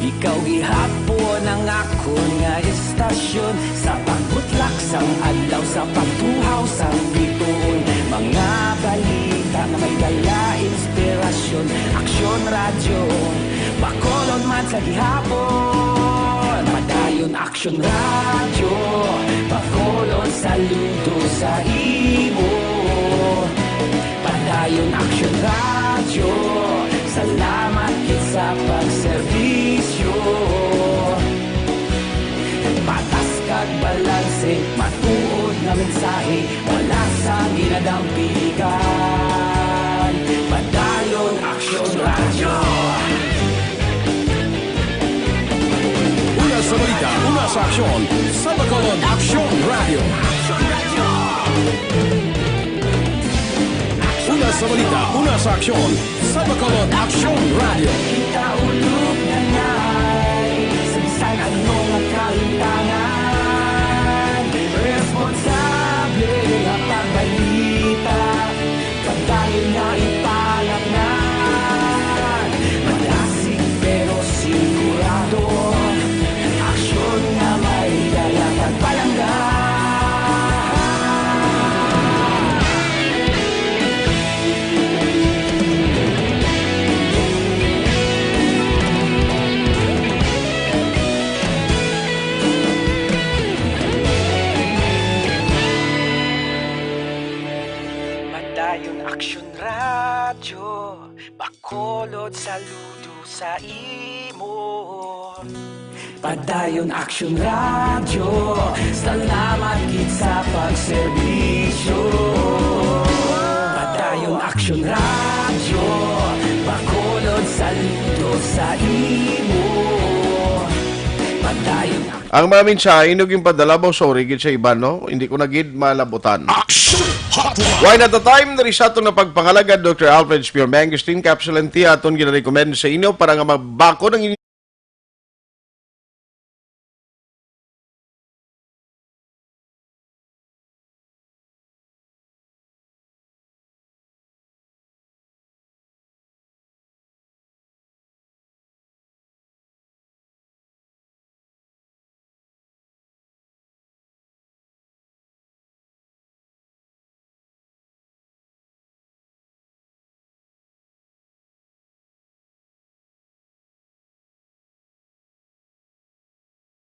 ikaw gihapon ang akon nga istasyon. Sa pagbutlak sang adlaw, sa pagtuhaw sang bituon, mga balita nga may dala inspirasyon. Aksyon Radyo, Bacolod man sa gihapon. Padayon Aksyon Radyo, Bacolod, saludo sa imo. Padayon Aksyon Radyo, salamat gid sa pagserbisyo. Patas kag balanse, matuod nga mensahe, wala sang ginadampigan. Padayon Aksyon Radyo. Una sa balita, una sa aksyon, sa Bacolod Aksyon Radyo. Una sa balita, una sa aksyon, sa Bacolod Aksyon Radyo. Kita ulog na nay, sa bisan ano nga kalimtangan, responsable nga pagbalita, pagdayon nga ipalatnan. Madasig pero sigurado, aksyon nga may dala kag palangga. Padayon Aksyon Radyo, Bacolod, saludo sa imo. Padayon Aksyon Radyo, salamat gid sa pagserbisyo. Padayon Aksyon Radyo, Bacolod, saludo sa imo. Padayon Ang mga mensahe, no, ginpadala mo, sorry gid sa iban, no? Hindi ko na gid malabutan. Action Hotline! One at a time, diri sa aton nga pagpangalagad, Doctor Alfred Spear Mangosteen, Capsule and Tea, aton ginarecommend sa inyo para nga mabakod ang inyo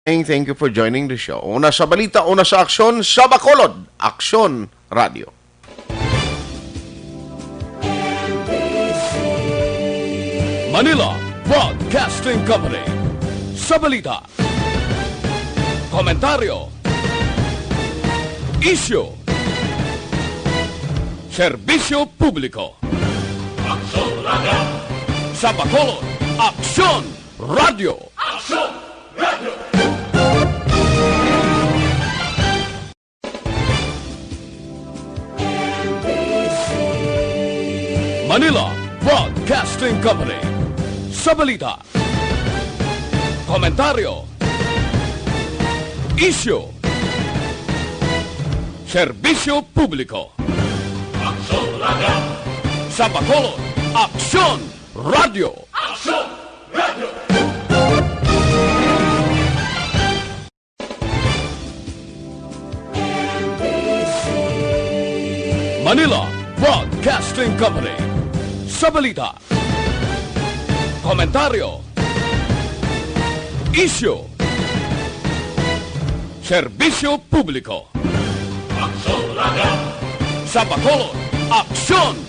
Thank you for joining the show. Una sa balita, una sa aksyon, sa Bacolod, Aksyon Radio. Manila Broadcasting Company. Sa balita, komentaryo, isyu, serbisyo publiko. Aksyon Radio. Sa Bacolod, Aksyon Radio. Aksyon Radio. Manila Broadcasting Company. Sa balita, komentaryo, isyu, serbisyo publiko. Aksyon Radio. Sa Bacolod, Aksyon Radio. Aksyon Radio. Manila Broadcasting Company. Sa balita, komentaryo, isyu, serbisyo publiko. Aksyon Radio. Sa Bacolod, Aksyon